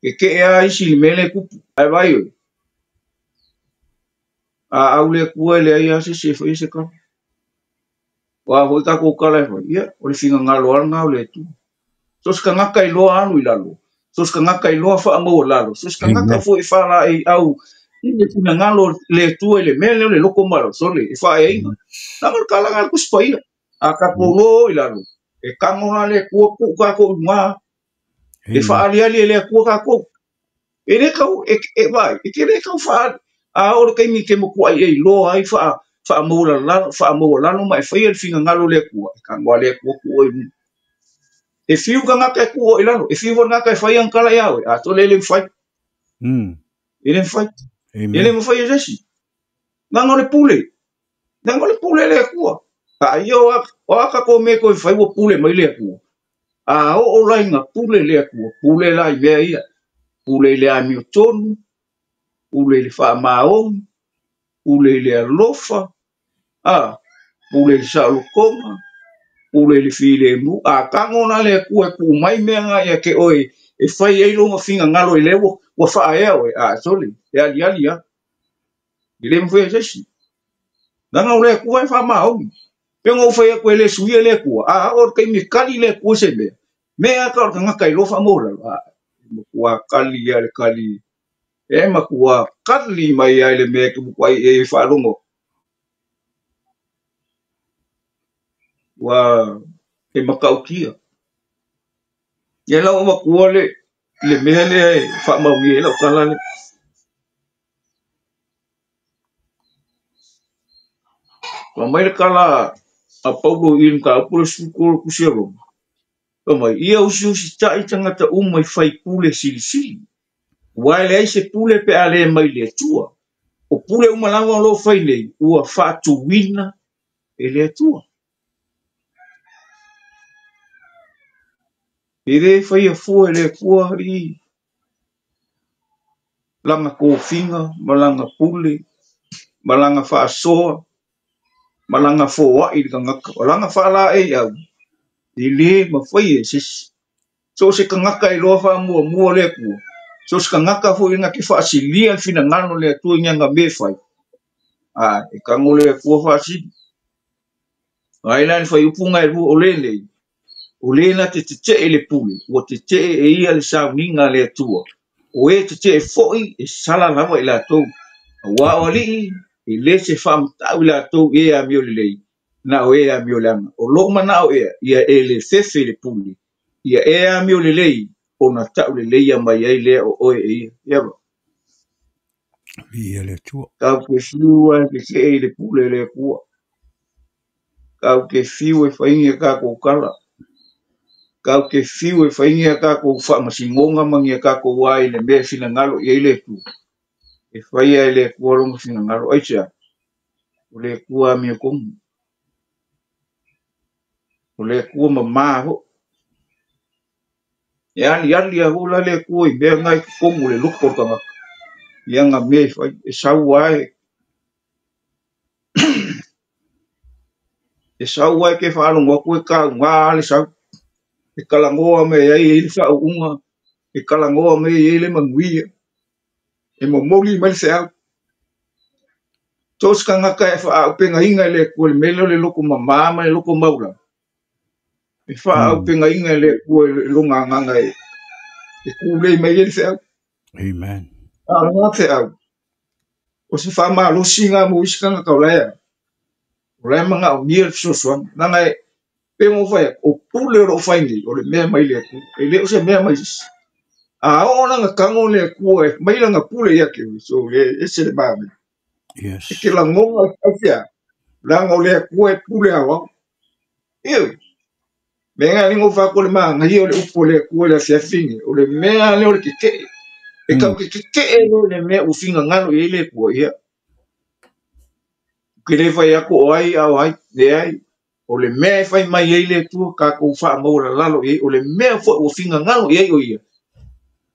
Tetee lava isi i le mea lea e tupu. Ae vaai oe. A au le Atua e leai lava se isi e faia se tala. O a foi tatou tala e fai, ia, o le finagalo lava lena o le Atua. So se tagata e iloa alu i lalo, so se tagata e iloa faamaualalo, so se tagata foi e faalaei au i le finagalo o le Atua i le mea lea o le loko ma sole e faaeaina. Leaga o le tala lena a le Tusi Paia. A tatou loa o i lalo, e tago la le Atua tuu tatou i luga, e faaaliali e le Atua tatou. E le tau, e vaai, e te le tau faaali. A oo le taimi e te matuai e iloa ai faamaualalo ma e faia le finagalo o le Atua, e tago lava le Atua tuu oe i luga. E fiu tagata e tuu oe i lalo, e fiu foi le tagata e fai ana tala ia oe, a tole e le mafai. E le mafai. E le mafai e se isi. Leaga o le pule. Leaga o le pule le Atua. A ia o a tatou mea e toe fai ua pule mai le Atua. A oo la ina pule le Atua, pule la i mea ia. Pule i le amiotonu, pule i le faamaoni, pule i le alofa, pule i le saolotoga, pule i le filemu. A tago la le Atua e tuu mai mea na ia te oe e fai ai lona finagalo i le ua faaea oe, a sole, e aliali lava. E le mafai e se isi. Leaga o le Atua e faamaoni. Pe ona ou fai atu e le suia le Atua, a oo le taimi e kali le Atua se mea, mea ata o le tagata iloa faamaualalo, e matua kali lava le kali. E matua kali mai ai le mea e tupu ai e faalogo. Ua e matautia. Ia lau avatua le mea lea e faamaunia ai lau tala lea. Fai mai le tala a Paulo i le mataupu le 13 o le Tusi a Roma. Fai mai, ia usiusitai tagata uma i faipule silisili. Ua e leai se pule pe a le mai le Atua. O pule uma lava o lo o fai nei, ua faatuina e le Atua. E le faia fua e le Atua alii lana tofiga ma lana pule ma lana faasoa ma lana foai i le tagata. O lana faalaei au, e le mafai e se isi. So se tagata e iloa faamuamua le Atua, so se tagata foi na te faasilia le finagalo o le Atua i ana mea e fai, e tago le Atua faasili. Ai la le faiupuga e lua o le nei, o le na te tetee le pule, ua tetee e ia le sauniga a le Atua. O e tetee foi e sala lava i latou. Aua o alii, e le se faamatau i latou i e amio lelei, na o e amio leaga. O lou manao ea, ia e le fefe i le pule, ia e amio lelei, ona tau lelei ia mai ai lea o oe e ia. Ia ba. Viia le Atua. Tau te fiu e tetee i le pule le Atua. Tau te fiu e whaingi a kākou kala. Tau te fiu e whaingi a kākou whaamasigonga ma ni a kākou ai le mea finagalo i ai le Atua. E whaia e le Atua longa finagalo. Aisea, o le Atua amiotonu. O le Atua mamā foʻi. E aliali a foʻi la le Atua i mea na i totonu o le loto o le tagata i ana mea e fai, e sau lava e e sau lava e te faalogo atu e taugā le sau, e talanoa mai ai e i ai le faauuga, e talanoa mai ai e i ai le manuia, e momoli mai le feau. So o se tagata e faaaupegaina e le Atua i le mea lea o le loto mamā ma le loto maualalo, e faaaupegaina e le Atua i lona agaga e tulei mai ai le feau. Amen. A o lena feau, o se faamalosi lena mo isi tagata o la e o la e manaomia le fesoasoani. Leaga e pei ona ou fai atu, o pule o lo o fai nei, o le mea mai le Atua, e le o se mea mai sisi. A oo la ona tago le Atua e aumai lana pule ia te oe, so e ese le manaia. Yes. E te lagona aisea? Leaga o le Atua e pule aoao. Ioe. Mea na e le fai atu o le manaia o le upu a le Atua i le afiafi nei, o le mea lea o le tetee. E tau te tetee loa i le mea ua finagalo i ai le Atua, ia. Ou te le fai atu o ai a o ai, leai. O le mea e fai mai ai le Atua, tatou faamaualalalo i ai, o le mea foi ua finagalo i ai o ia,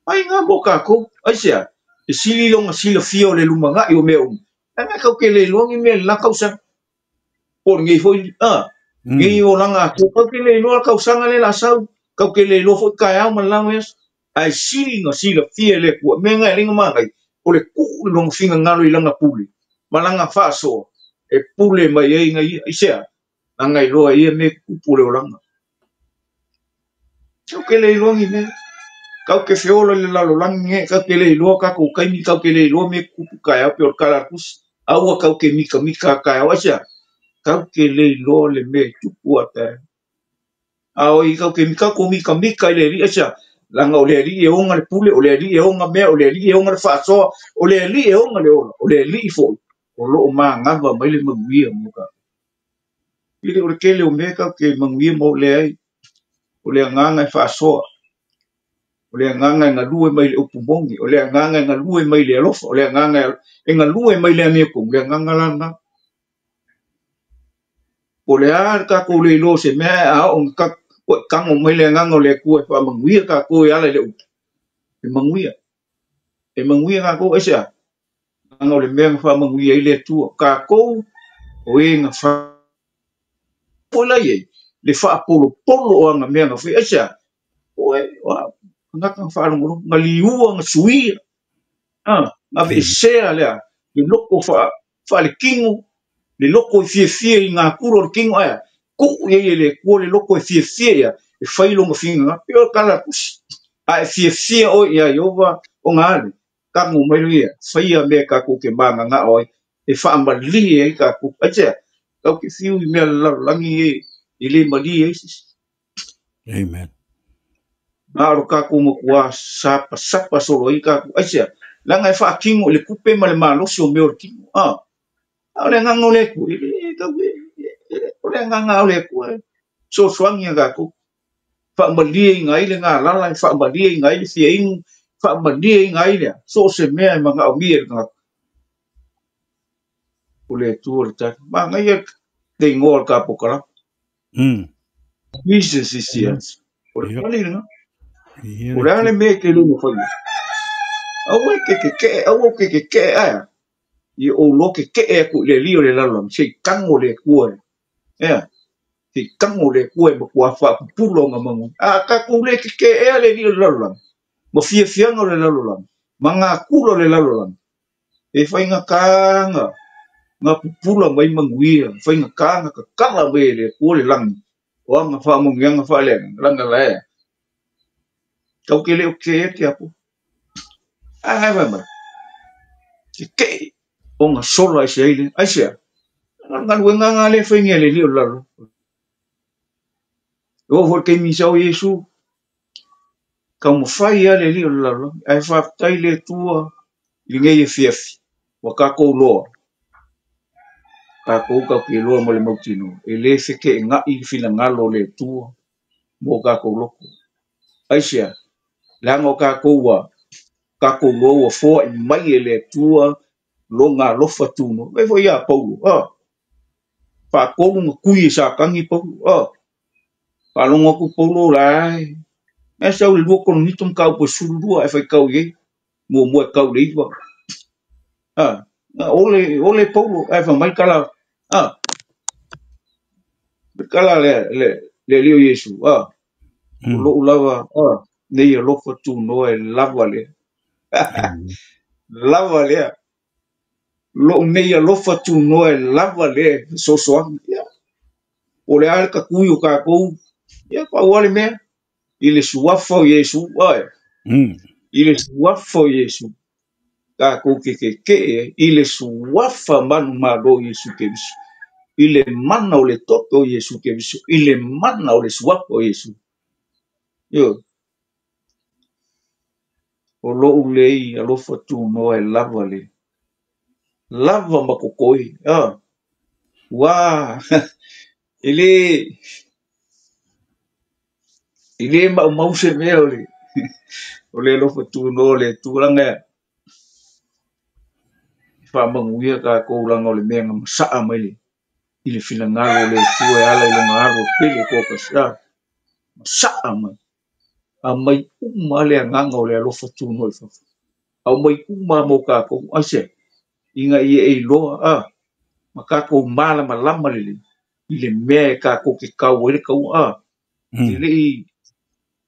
fai na mo tatou. Aisea? E sili lona silafia o le lumanai o mea uma. Leaga tatou te le iloa ni mea i le la tausaga. Po o lenei foi, lenei olaga atoa, tatou te le iloa le tausaga lea o le a sau, tatou te le iloa foi taeao ma le la vaiaso. Ae sili ona silafia e le Atua. O le mea lena e ala ai ona manaia, o le tuu i lona finagalo i lana pule ma lana faasoa e pule mai ai na ia. Aisea? Leaga e iloa e ia mea e tutupu o le olaga. Tatou te le iloa ni mea. Tatou te feola i le lalolagi nei, tatou te le iloa tatou taimi, tatou te le iloa mea e tutupu taeao pei o le tala a le tusi. Aua tatou te mitamita a taeao. Aisea? Tatou te le iloa le mea e tupu a taeao. A o i tatou te tatou mitamita i le Alii, aisea? Leaga o le Alii e ona le pule, o le Alii e ona mea, o le Alii e ona le faasoa, o le Alii e ona le ola, o le Alii foi o lo o manava mai le manuia mo tatou. E le o le tele o mea tatou te manuia ma o leai. O le agaga e faasoa, o le agaga e galue mai le upu moni, o le agaga e galue mai le alofa, o le agaga e galue mai le amiotonu, le agaga la lena. Po o le a le tatou le iloa o se mea a oo ina tago mai le agaga o le Atua e faamanuia tatou e ala i le upu, e manuia. E manuia tatou, aisea? Leaga o le mea na faamanuia ai le Atua, tatou o e na foi la i ai le faapolopolo o ana mea na fai, aisea? O e, o a, tagata na faalogologo, na liua, na suia, na aveesea lea, le loko faaletino, le loko e fiafia i natura o le tino, ae tuu i ai e le Atua le loko e fiafia ia, e fai lona finagalo. Pei o le tala a le tusi, a e fiafia oe ia Ieova ona ale, tago mai loa ia, faia mea tatou te mananao ai, e faamalie ai tatou. Aisea? Tatou te fiu i mea lalolagi e e le malie ai se isi. Amen. Na o le tatou matuā sapasapa solo ai tatou. Aisea? Leaga e faatino i le tupe ma le malosi o mea o le tino. A o le agaga o le Atua, e le tau e, o le agaga o le Atua e fesoasoani ia tatou. Faamalieina ai le galala, e faamalieina ai le fiainu, faamalieina ai le so o se mea e manaomia e le tagata. O le Atua le tali. Manaia le igoa o le ta polokalame. Jesus is the answer. O le tali lena. O le a le mea e te le mafaia? Aua e te keke'e, aua ou te keke'e ae a? Ia ou iloa keke'e atu i le alii o le lalolagi, se i tago le Atua e. Ea? Se i tago le Atua e matua faapupula ona manuia. A tatou le keke'e ea le alii o le lalolagi, ma fiafiaga o le lalolagi, ma natura o le lalolagi, e faigata na na pupula mai manuia, faigata na tatala mai e le Atua le lagi, o ana faamanuiaga faaleagaga, leaga la ea. Tatou te le o keke'e te apo. Ae fai mai, keke'e ona sola ese ai le. Aisea? O le galuega lena lea e faingia e le alii o le lalolagi. E oo foi i le taimi sa o Iesu, taumafai lava le alii o le lalolagi, ae faafetai le Atua i lenei afiafi, ua tatou loa, tatou tatou te iloa ma le mautinoa, e le feteenai le finagalo o le Atua mo tatou loto. Aisea? Leaga o tatou ua tatou loa ua foai mai e le Atua lona alofa tunoa. Vaai foi ia Paulo, faatolu na tui e Satani Paulo, Faalogo atu Paulo la e e sau le 2 Korinito mataupu e 12 ae faitau i ai. Muamua e tau le 9. Ole ole Paulo ae fai mai kala kala le alii o Iesu o lou lava nei alofa tunoa e lava lea. Lava lea. Lou nei alofa tunoa e lava lea fesoasoani. Ia o le a le tatui o tatou ia pau lava le mea i le suafa o Iesu i le suafa o Iesu tatou te keke'e i le suafa manumalo o Iesu Keriso i le mana o le toto o Iesu Keriso i le mana o le suafa o Iesu. Ioe. O lou lei alofa tunoa e lava le lava ma kokoi ua e le maumau se mea o le alofa tunoa o le tulaga e faamanuia tatou laga o le mea na masaa mai i le finagalo o le Atua e ala i lona alo pele toatasi masaa mai aumai uma le agaga o le alofa tunoa i fafo aumai uma mo tatou aise ina ia e iloa ma tatou malamalama lelei i le mea e tatou te tau ai le taua e lei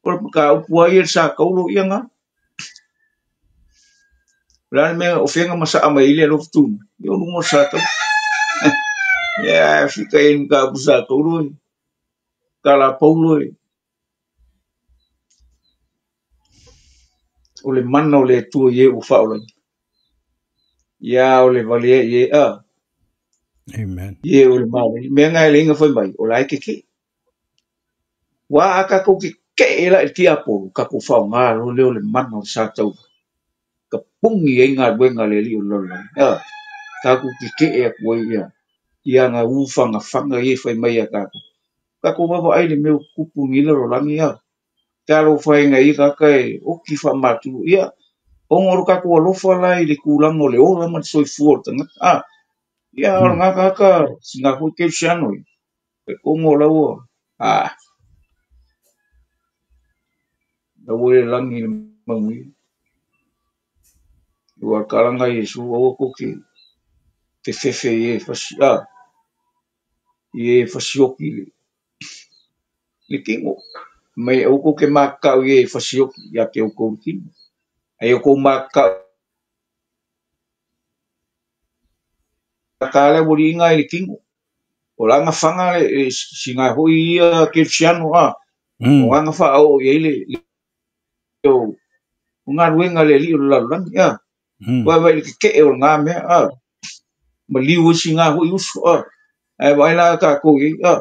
o le mataupu ai e le sa taulo ia na o le a le mea o fega masaa mai ai le alofa tunoa ia o luga o le sa taulo ia fika i le mataupu sa taulo e kala Paulo e o le mana o le Atua i e ua faaolaina ia o le valea i e Amen. I e o le maole mea nga e leiga fai mai o la e keke'e ua a tatou keke'e la i le tiapolo tatou faaaoga loa lea o le mana o le sa tauva ka puni ai galuega a le alii o le lalolagi tatou keke'e atu ai ia i aga u fagafaga ia e fai mai ia tatou tatou vaavaai i le mea ua tutupu i lenei lalolagi talofa e na ia tagata e oti faamatu ia ona o lo tatou alofa la i le tulaga o le ola ma le soifua o le tagata ia o lena tagata sina foi kerisiano e togo laua laua le lagi i le manuia ua kalaga Iesu aua tou te fefefe i e fasi i e fasioki le tino mai aua tou te makakau i e fasioki ia te outou le tino ai outou makakau ka le aualiiga i le tino o laga faga le sina foi ia kerisiano o aga faaoo i ai le o galuega le alii o le lalolagi vaavaai i le keke'e o lena mea maliu ai sina foi uso ae vaai la tatou i ai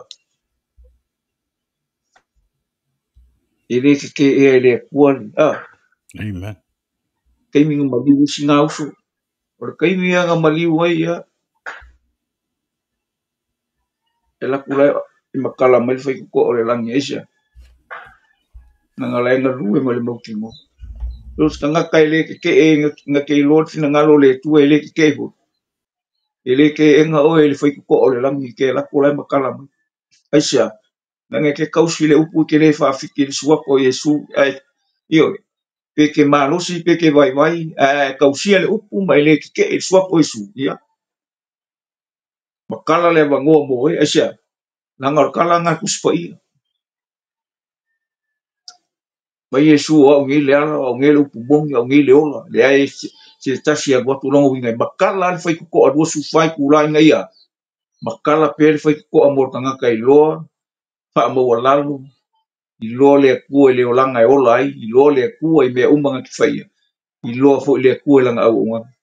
e le keke'ea e le Atua le Amen. Taimi na maliu ai sina uso o le taimi ia na maliu ai ia e laku la i makala mai le faitotoa o le lagi aisia na lae galue ma le mautinoa o se tagata e le keke'e na te iloa le finagalo o le Atua e le keke'e foi e le ke'ega oe i le faitotoa o le lagi ke lako lae makala mai aisia laga e te tausi le upu i te le faafiki i le suafa o Iesu ae ioe pe ke malosi pe ke vaivai ae tausia le upu ma e le keke'e i le suafa o Iesu ia makala le avanoa mo oe aisia laga o le kala lena Tusi Paia mai Iesu o au nei le ala o au nei le upu moni au nei le ola leai se tasi alu atu lona uiga e makala le faitotoa 24 itula ina ia makala pea le faitotoa mo le tagata iloa faamaualalo iloa le Atua i le olaga e ola ai iloa le Atua i mea uma na te faia iloa foi le Atua i lana auaunaga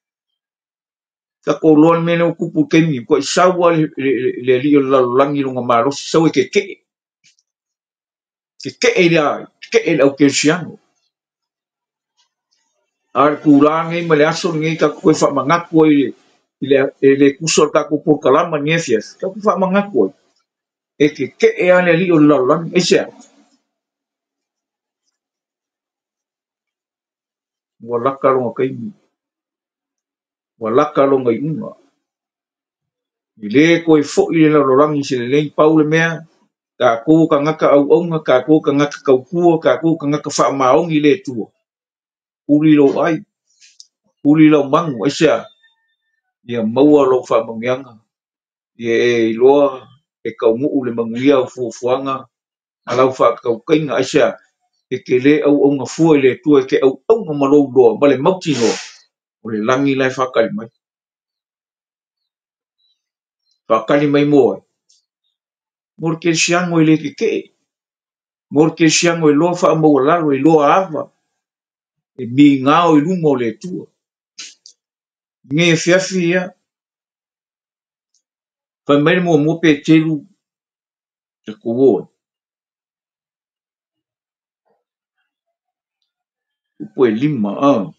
tatou loa le mea lea ua tupu i le taimi ua sau lava le alii o le lalolagi i lona malosi sau e keke'e keke'e i le keke'e i le au kerisiano a o le tulaga nei ma le aso lenei tatou toe faamanatu ai i le tusa o le tatou polokalama i lenei afiafi tatou faamanatu ai e keke'e lava le alii o le lalolagi aisea ua laka lona taimi ua laka lona iuga e le toe fo'i le lalolagi i se lelei pau le mea Tatou o tagata auauna, tatou o tagata tautua, tatou o tagata faamaoni i le Atua. Uli lou ai, uli lau manu, aisea? Ia maua lou faamanuiaga, ia e iloa e taunuu le manuia o fuafuaga ma lau faatautaiga, aisea? E te le auauna fua i le Atua, e te auauna ma lou iloa ma le mautinoa o le lagi la e faatali mai. Faatali mai mo ai? Mo le kerisiano e le tetee, mo le kerisiano e loa faamaualalo, e loa ava, e migao i luma o le Atua. Nei afiafi ia, fai mai le muamua Peteru, tatou o ai. Upu e 5, a.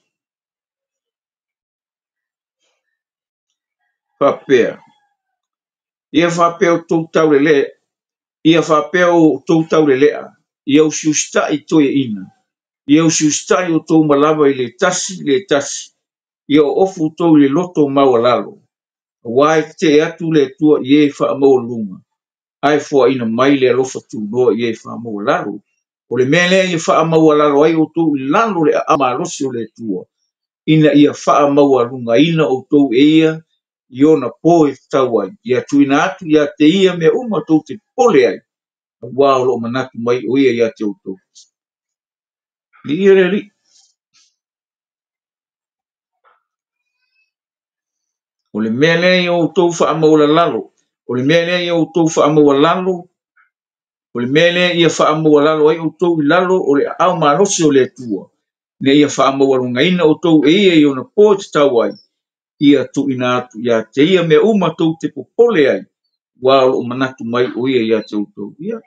Faapea, ia faapea outou taulelea, ia faapea outou taulelea, ia usiusitai toeaiina, ia usiusitai outou malava i le tasi le tasi, ia oofu outou i le loto maualalo, aua e tetee atu le Atua i e faamaualuga, ae foaina mai le alofa tunoa i e faamaualalo. O le mea lea ia faamaualalo ai outou i lalo le aao malosi o le Atua, ina ia faamaualugaina outou e ia i ona po e tatau ai, ia tuuina atu ia te ia mea uma tou te popole ai, aua o loo manatu mai o ia ia te outou. Viia le Alii. O le mea lea ia outou faamaualalalo, o le mea lea ia outou faamaualalo, o le mea lea ia faamaualalo ai outou i lalo o le aao malosi o le Atua, ina ia faamaualugaina outou e ia i ona po e tatau ai, ia tuuina atu ia te ia mea uma tou te popole ai, aua o loo manatu mai o ia ia te outou. Ia,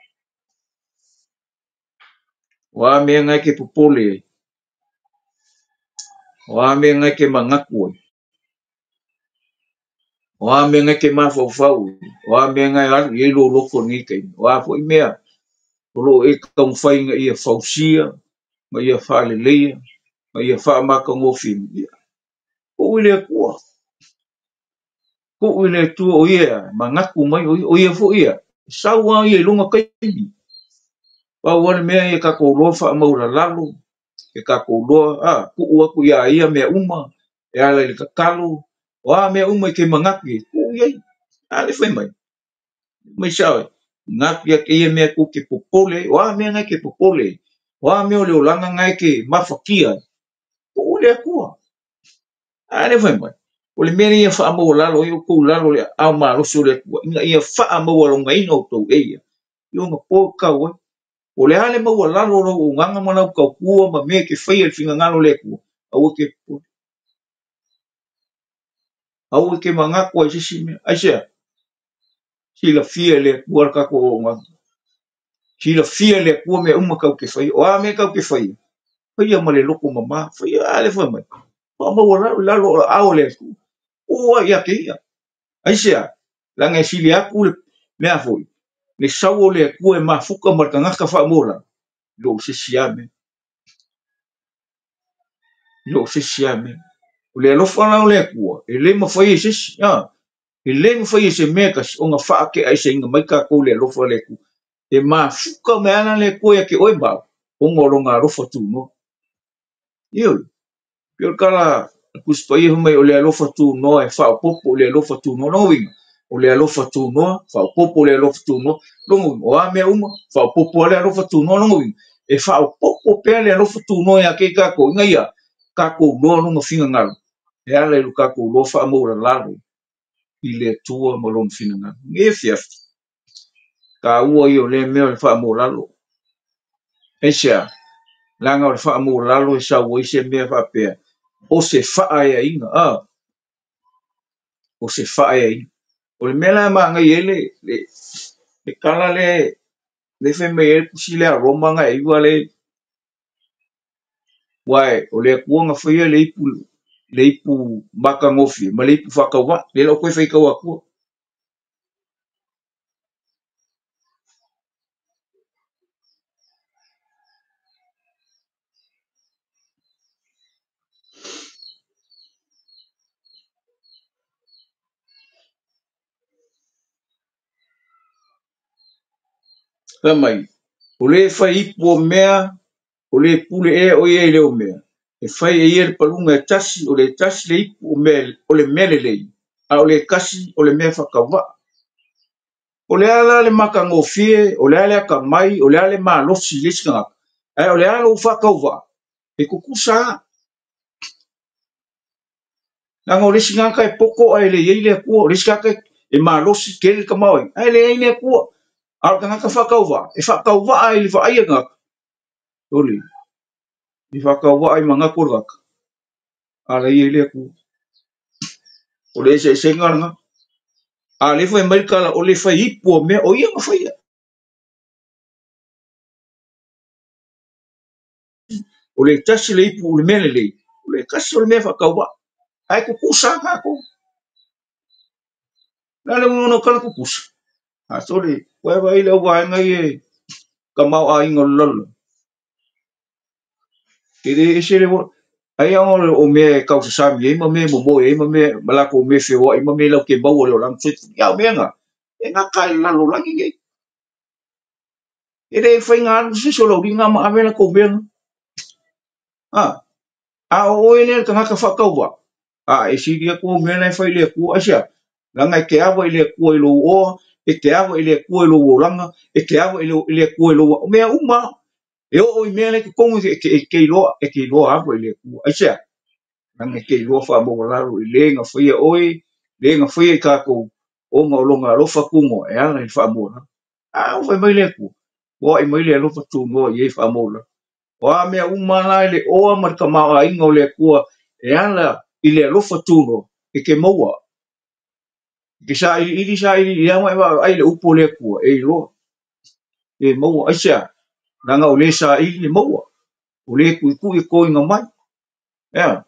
o a mea ngai ke popole ai, o a mea ngai ke manatu ai, o a mea ngai ke mafaufau ai, o a mea ngai alu i ai lou loto lenei taimi, o a foi mea o loo e taumafai ina ia fausia, ma ia faaleleia, ma ia faamatagofie. Ia, tuu i le Atua. Tuu i le Atua o ia, manatu mai o ia, o ia foi ia, sau lava ia i lona taimi. Pau lava le mea ia tatou loa faamaulalalo, e tatou loa, a, tuu atu ia ia mea uma, e ala i le tatalo, o a mea uma i ke manatu i ai, tuu i ai. A le fai mai, mai sao e, manatu ia te ia mea tou te popole ai, o a mea ngai ke popole ai, o a mea o le olaga ngai ke mafatia ai, tuu i le Atua. A le fai mai, o le mea lea ia faamaualalo ai outou i lalo le aao malosi o le Atua, ina ia faamaualalogaina outou e ia, i ona po tau ai. O le a le maualalo o lau auaunaga ma lau tautua ma mea e te faia i le finagalo o le Atua, aua te popole. Aua te manatu ai se isi mea. Aisea? Silafia e le Atua le tatou auaunaga. Silafia e le Atua mea uma tau te faia. O a mea tau te faia? Faia ma le loto mama. Faia a le fai mai. Faamaualalo i lalo o aao o le Atua. Ua ia te ia. Aisea? Leaga e sili atu le mea foi, le sau o le Atua e mafuta ma le tagata faamaualalo, i lou se isi lava mea. I lou se isi lava mea. O le alofa la o le Atua, e le mafai e se isi, a, e le mafai e se mea tasi ona faateaeseina mai tatou le alofa o le Atua. E mafuta mai ana le Atua ia te oe ma au, ona o lona alofa tunoa. Ioe, pei o le tala a Tusi Paia fai mai o le alofa tunoa e faaopoopo i le alofa tunoa. Lona uiga, o le alofa tunoa, faaopoopo le alofa tunoa. Lona uiga, o a mea uma, faaopoopo le alofa tunoa. Lona uiga, e faaopoopo pea le alofa tunoa ia te tatou, ina ia tatou loa lona finagalo, e ala i lo tatou loa faamaualalo i le Atua ma lona finagalo. Nei afiafi, taua ia o lea mea o le faamaualalo. Aisea? Leaga o le faamaualalo e sau ai se mea faapea, o se faaeaina, a, o se faaeaina. O le mea la e manaia ai le tala le, le fai mai ai le tusi lea a Roma na e iua le, uae, o le Atua na faia le ipu, le ipu matagofie ma le ipu faatauvaa, le lau toe faitau atua. Fai mai, o le fai ipu o mea, o le pule ea o ia i leo mea. E fai e ia le paluga e tasi, o le tasi le ipu o mea, o le mea lelei, a o le kasi o le mea whakawa. O le ala le makangofie, o le ala akamai, o le ala malosi le isi tagata, ae o le ala ua faatauvaa, e tutusa lava. Leaga o le isi tagata e poto ae le i ai le Atua, o le isi tagata e malosi tele le tamaoaiga, ae leai le Atua. A o le tagata faatauvaa, e faatauvaa i le vaai a le tagata, ole, e faatauvaa i manatu o le tagata, a la e i ai le Atua. O le eseesega lena. A le fai mai le tala o le fai ipu o mea, o ia na faia. O le tasi le ipu o le mea lelei, o le kasi o le mea faatauvaa. Ae tutusa lava tatou. O le a le uiga o tala tutusa? A sole, ua e vaai i le auvaega ia e tamaoaiga o le lalolagi. E le ese le ai ona o mea e tausasami ai ma mea e momoe ai ma mea ma latou mea feoai ma mea latou te maua i le olaga soifua. Ia o mea na, e gata i le lalolagi nei. E le mafai ona alu se isi o lauliga ma ave latou mea na. A o oe lea le tagata faatauvaa, a e sili atu au mea na e fai i le Atua. Aisea? Leaga e te ava i le Atua i lou oa, e te ava i le Atua i lou olaga, e te ava i le Atua i lou mea uma. E oo i mea na i totonu e te iloa ava i le Atua. Aisea? Leaga e te iloa faamaualalo i le na faia oe, le na faia i tatou, ona o lona alofa tunoa e ala i le faamaualalo. A ua fai mai le Atua, ua ai mai le alofa tunoa i e faamaualalo. O a mea uma la i le oa ma le tamaoaiga o le Atua e ala i le alofa tunoa e te maua. E te sailiili sailiili lava e vaavaai le upu o le Atua e iloa. E maua. Aisea? Leaga o le saili e maua. O le tuitui e toina mai. Ea.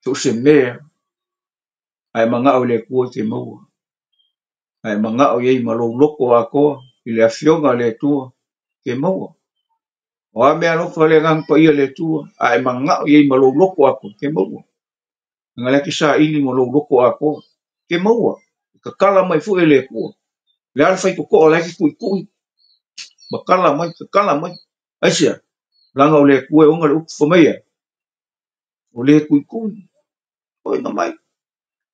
So se mea ae manao i le Atua e te maua. Ae manao i ai ma lou loko atoa i le afioga a le Atua te maua. O a mea alofa le agaga paia le Atua, ae manao i ai ma lou loko atoa te maua. Leaga lea te saili ma lou loko atoa te maua. E tatala mai foi e le Atua. Le a le faitotoa la e te tuitui, matala mai, tatala mai. Aisea? Leaga o le Atua e ona le upu fai mai, o le tuitui, toina mai,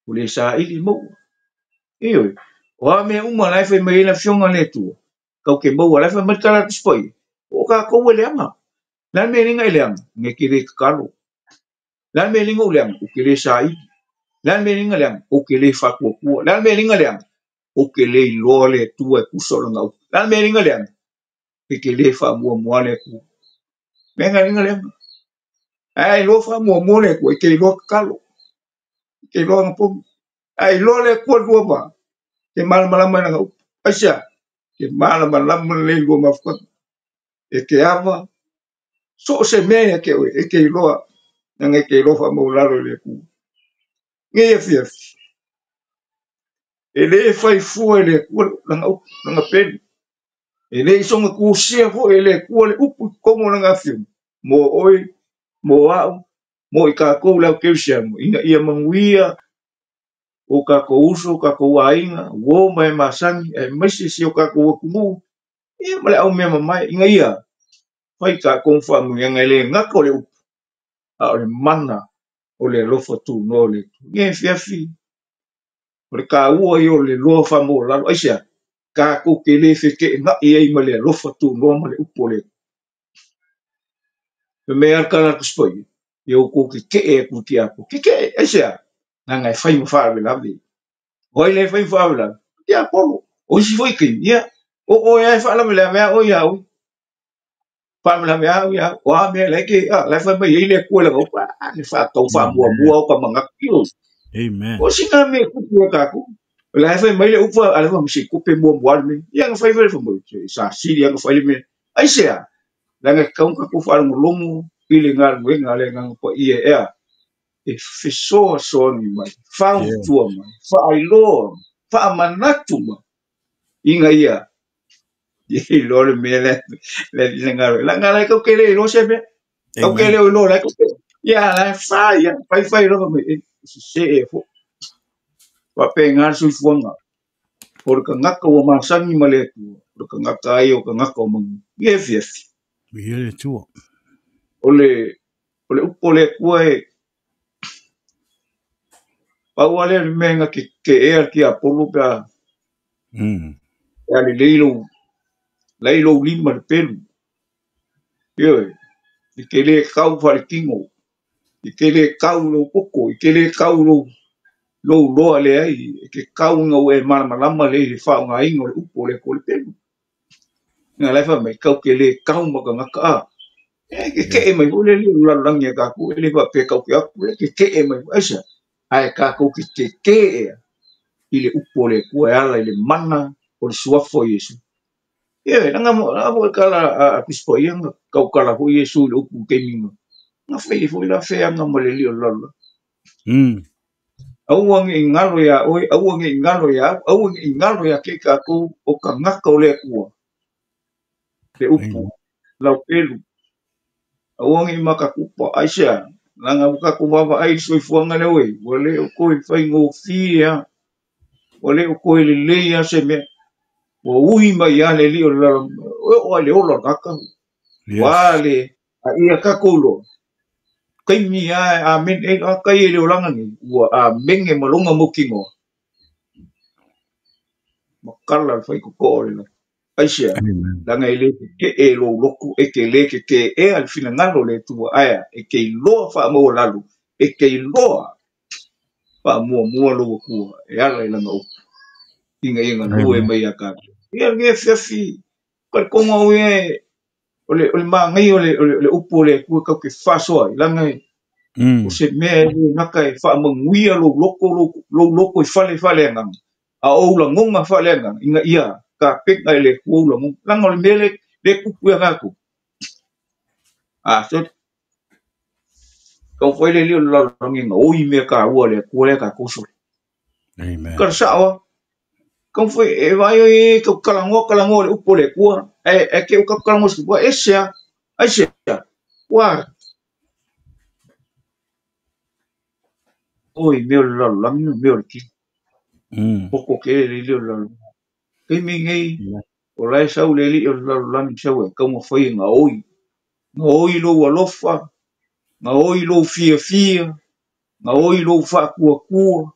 o le saili maua. Ioe, o a mea uma la e fai mai ai le afioga a le Atua, tau te maua, la e fai mai le tala a le Tusi Paia, o tatou e leaga. Le a le mea e le e leaga, e te le tatalo. Le a le mea e le ou leaga, ou te le saili. Le a le mea e le leaga, ou te le faatuatua. Le a le mea e le leaga, ou te le iloa le Atua e tusa o lana upu. Le a le mea e le leaga, e te le faamuamua le Atua. Mea na le leaga. Ae iloa faamuamua le Atua, e te iloa tatalo. E te iloa anapogi. Ae iloa le Atua lua ma, te malamalama i lana upu. Aisea? Te malamalama lelei lua mafutaga. E te ava, so o se mea ia te oe, e te iloa, leaga e te iloa faamaualalo i le Atua. Nei afiafi, e le fai fua e le Atua lana upu, lana pelu. E le i soga tusia foi e le Atua le upu i totonu o lana afioga, mo oe, mo au, mo i tatou le au kerisiano, ina ia manuia o tatou uso, o tatou aiga, uo ma e masani, aemaise si o tatou atunuu, ia ma le au mea mamae, ina ia fai tatou faamanuiaga e le gata o le upu, a o le mana o le alofa tunoa o le Atua. Nei afiafi, o le taua ia o le loa faamaualalo. Aisea? Tatou te le feteenai ai ma le alofa tunoa ma le upu o le Atua. E mea le tala a le Tusi Paia, ia outou tetee atu i tiakono. Tetee, aisea? Leaga e fai ma faalavelave. O ai le fai ma faalavelave? Tiapolo. O isi foi taimi, ia, o oe lava e faalavelave a oe ia oe. Faalavelave a oe ia oe. O a mea la e te, la e fai mai ai le Atua i lana upu, le faatau faamuamua o ka manatu. Amen. O sina mea tupu e tatou. La e fai mai le upu, a le fai mai se tupe muamua le mea. Ia na fai fai le fai mai, sa sili na fai le mea. Aisea? Leaga e tatau ona tatou faalogologo i le galuega a le Agaga Paia ea, e fesoasoani mai, fautua mai, faailoa, faamanatu mai, ina ia iloa le mea lea le galuega. Leaga la e tau te le iloa se mea. Tau te le iloa la e tau te. Ia la e fai, ia, fai fai loa mai, e sese e fo. Faapena le soifuaga. O le tagata ua masani ma le Atua, o le tagata ai o tagata o manuia. Ia e fiafi. Ia le Atua. O le upu o le Atua e pau lava lea o le mea na te ea le tiapolo pe a pe a lelei lou lai lou lima i le pelu. Ioe, e te le kau faaletino, e te le kau i lou poto, e te le kau i lou loa leai, e te kau ina ua e malamalama lelei i le faaaogaina o le upu o le Atua o le pelu. Ina la e fai mai, kau te le kau ma tagata a. E kekeʻe mai foi le alii o le lalolagi ia tatou, e le faapea kau te atu, e kekeʻe mai foi. Aisea? Ae tatou te tetē ea i le upu o le Atua e ala i le mana o le suafa o Iesu. Ioe, leaga leaga foi tala a Tusi Paia na tautala foi Iesu i le upu i taimi na fai ai foi la feaga ma le alii o le lalolagi. Aua ne i galo iā oe, aua ne i galo iā au, aua ne i galo ia te i tatou o tagata o le Atua. Le upu, laupelu, aua ne i matakupa, aisea? Leaga ua tatou vaavaai i le soifuaga lea ua i ai, ua le o toe faigofie lava, ua le o toe lelei lava se mea. Ua ui mai lava le alii o le lalolagi, e oo lava i le ola o le tagata. Ua le, a ia tatou iloa, taimi lava e amene, e a tai e le olaga nei, ua amene ma lona mautinoa. Matala le faitotoa o le lagi. Aisea? Leaga e le tetee lou loto, e te le teteea le finagalo o le Atua, ae a? E te iloa faamaualalo, e te iloa faamuamua lou Atua e ala i lana upu, ina ia galue mai ia tatou. Ia lenei afiafi, talitonu au ia o le manaia o le upu o le Atua tatou te faasoa ai, leaga o se mea e le gata e faamanuia lou loto, lou loto i fale faaleagaga, a o ou lagona faaleagaga, ina ia tapena e le Atua ou lagona. Leaga o le mea lea e tupu ia tatou. A, so, taumafai le alii o le lalolagi e gaoi mea taua a le Atua lea tatou sole. Amen. Kala sao lava. Taumafai e vaai oi e tau talanoa talanoa i le upu o le Atua, ae te i ua tatou talanoa i ua ese lava. Aisea? Ua oi mea o le lalolagi ma mea o le tino. Poto tele le alii o le lalolagi. Taimi nei, o la e sau le alii o le lalolagi sau e taumafai e gaoi. Gaoi lou alofa, gaoi lou fiafia, gaoi lou faatuatua.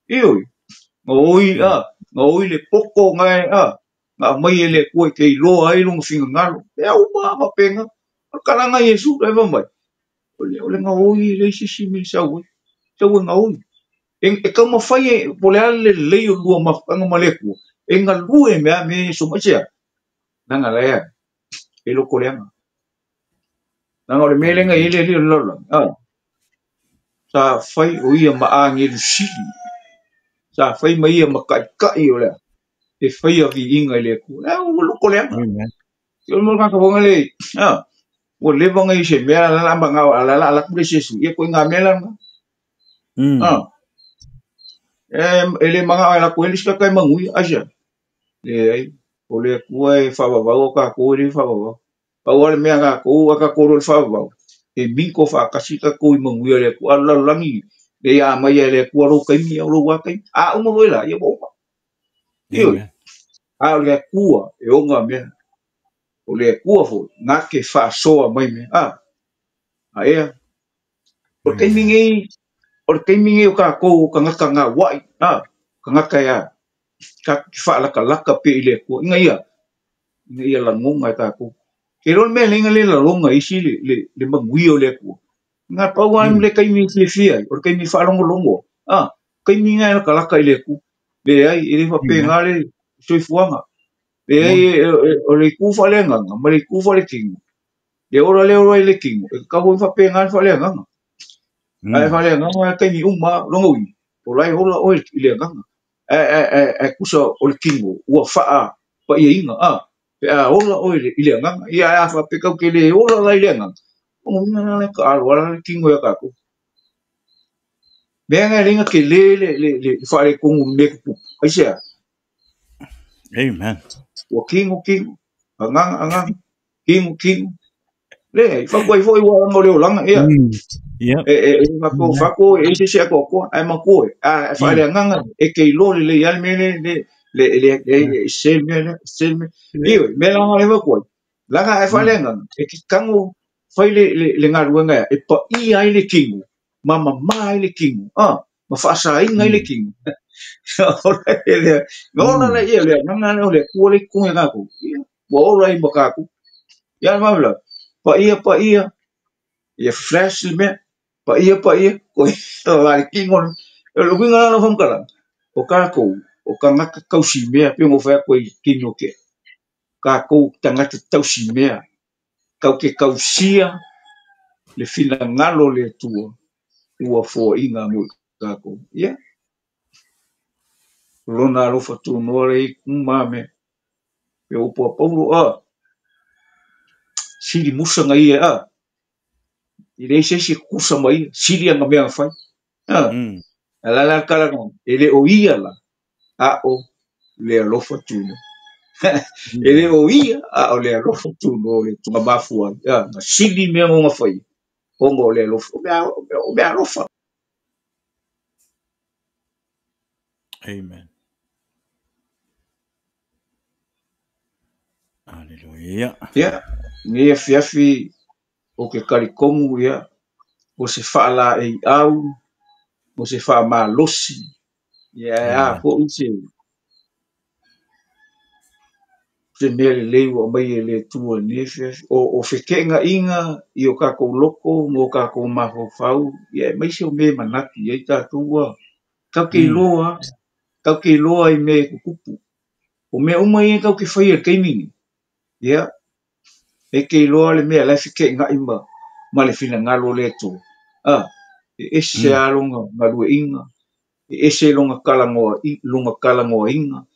Ioe, gaoi a, gaoi le poto na e a, na aumai e le Atua e te iloa ai lona finagalo. E au uma faapena. O le talaga a Iesu, la e fai mai, o le gaoi e leai se isi mea e sau ai. Sau e gaoi. E taumafai e, po o le a le lelei o le lua mafutaga ma le Atua, e galue mea mea e so mai sea. Leaga la ea, e loko leaga. Leaga o le mea lea na i ai le alii o le lalolagi, a, sa fai o ia ma agelu sili, sa fai ma ia ma taitai o le a, e faia viiga i le Atua. Lea ua loko leaga. Amen. O le tagata foi lea, a, ua leva ona i se mea la la manao la la ala atu le isi e sui, ia ituaiga mea la lena. A, e le manao e alu atu ai le isi tagata e manuia, aisea? Leai, o le Atua e faavavau o tatou e le faavavau. Pau lava le mea a tatou, a tatou o le faavavau, e minto faatasi tatou i manuia o le Atua. A o le lalolagi, le a aumai e le Atua lou taimi, o lou lava taimi. A uma foi la, ia ua uma. Ioe. A o le Atua e ona mea. O le Atua foi, na te faasoa mai mea. A, a ea. O le taimi nei, o le taimi nei o tatou o tagata gauai, a, tagata e a, tatou te faalatalata pea i le Atua, ina ia lagona e tatou. Ke iloa le mea lea le lagona e isi le manuia o le Atua. Na pau lava le taimi e fiafia ai, o le taimi e faalogologo ai, a, taimi lena e latalata i le Atua. Leai, e le faapena le soifuaga. Leai, o le itu faaleagaga ma le itu faaletino. Le ola lea ola i le tino, e tatau foi ona faapena le faaleagaga. Ae faaleagaga taimi uma lava, lona uiga, o la e ola oe i le agaga. Ae tusa o le tino ua faapaiaina, a, pe a ola oe i le agaga. Ia ae a faapea tatou te le ola la i le agaga, lona uiga la e taalo lava le tino ia tatou. Mea na e le na tele le faaletonu i mea tutupu. Aisea? Amen. Ua tino tino, agaga agaga, tino tino. Leai, fatu ai foi ua aga o le olaga, ia. E faapea fatu e ese se atoatoa, ae matua e, a faaleagaga e te iloa lelei lava le mea le Le le le se mea se mea. Io me la le va ko. Laga e falenga e ki kango fai le le galuega e paia ai le kino ma mamā ai le kino ma faasaina ai le kino. O le ona le ia le agaga lea o le Atua le i totonu ia tatou ua ola ai ma tatou. Ia le vave paia paia ia flash le mea paia paia koe le kino. O le uiga la o faamatalaga o tatou o tagata tausimea pe ona ou fai atu ai i kino ke tatou tagata tausimea tau te tausia le finagalo o le Atua ua foaiina mo i tatou. Ia lona alofa tunoa le i uma mea pe upu a Paulo sili musa na ia i leai se isi e tutusa ma ia sili ana mea na fai. A la kala e le o ia la a o le alofa tunoa. E le o ia a o le alofa tunoa le tunga mafua na sili mea na fai ona o le alofa o mea alofa. Amen. Hallelujah. Ia, nei afiafi o ke kalikomu ia, o se faala e au, o se faamalosi, ia e a foʻi se mea lelei ua aumai e le Atua i lenei afiafi. O fekeʻenaʻiga i o tatou loko ma o tatou mafaufau, ia aemaise o mea e manatu i ai tatou ua tau te iloa i mea e tutupu. O mea uma ia tau te faia i le taimi nei. Ia, e te iloa le mea la e fekeʻenaʻi ma le finagalo o le Atua. E ese lava lona galueaiina, e ese lona talanoaina,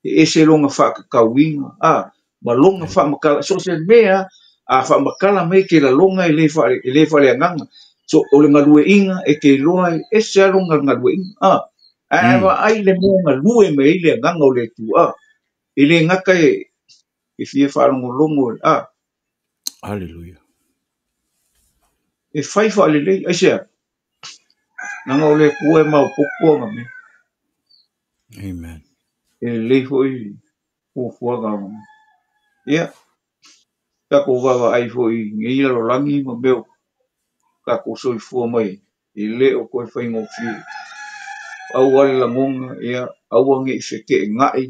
e ese lona faatatauina, ma lona faamatala. So se mea a faamatala mai ke lalona e le faaleagaga. So o le galueaiina e te iloa e ese lava lona galueaiina. Ae vaai le mea galue mai ai le agaga o le Atua. E le gata e fia faalogologo. Hallelujah. E fai faalelei aisea leaga o le Atua e maopoopo aga mea. Amen. E lelei foʻi fuafuaga aga mea. Ia, tatou vaavaai foʻi i nei lalolagi ma mea o tatou soifua mai e le o toe faigofie. Aua le lagona, ia, aua nei fekeʻenaʻi,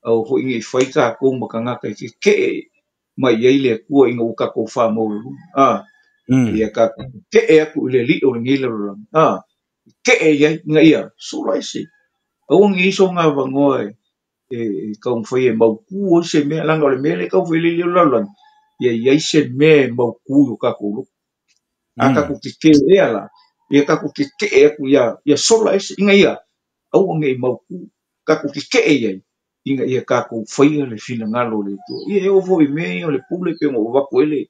aua foʻi nei fai tatou ma tagata e kekeʻe mai ai le Atua ina ua tatou faamaualuluga. Ia tatou kekeʻe atu i le alii o lenei lalolagi. Kekeʻe i ai ina ia sola ese. Aua nei soga avanoa e taumafai e mautū ai se mea, leaga o le mea lea e taumafai le o le lalolagi, ia i ai se mea e mautū i o tatou loko. A tatou kekē ea la, ia tatou kekeʻe atu ia sola ese ina ia aua nei mautū, tatou kekeʻe i ai ina ia tatou faia le finagalo o le Atua. Ia e oo foi i mea ia o le pule pe ona ou avatu ai le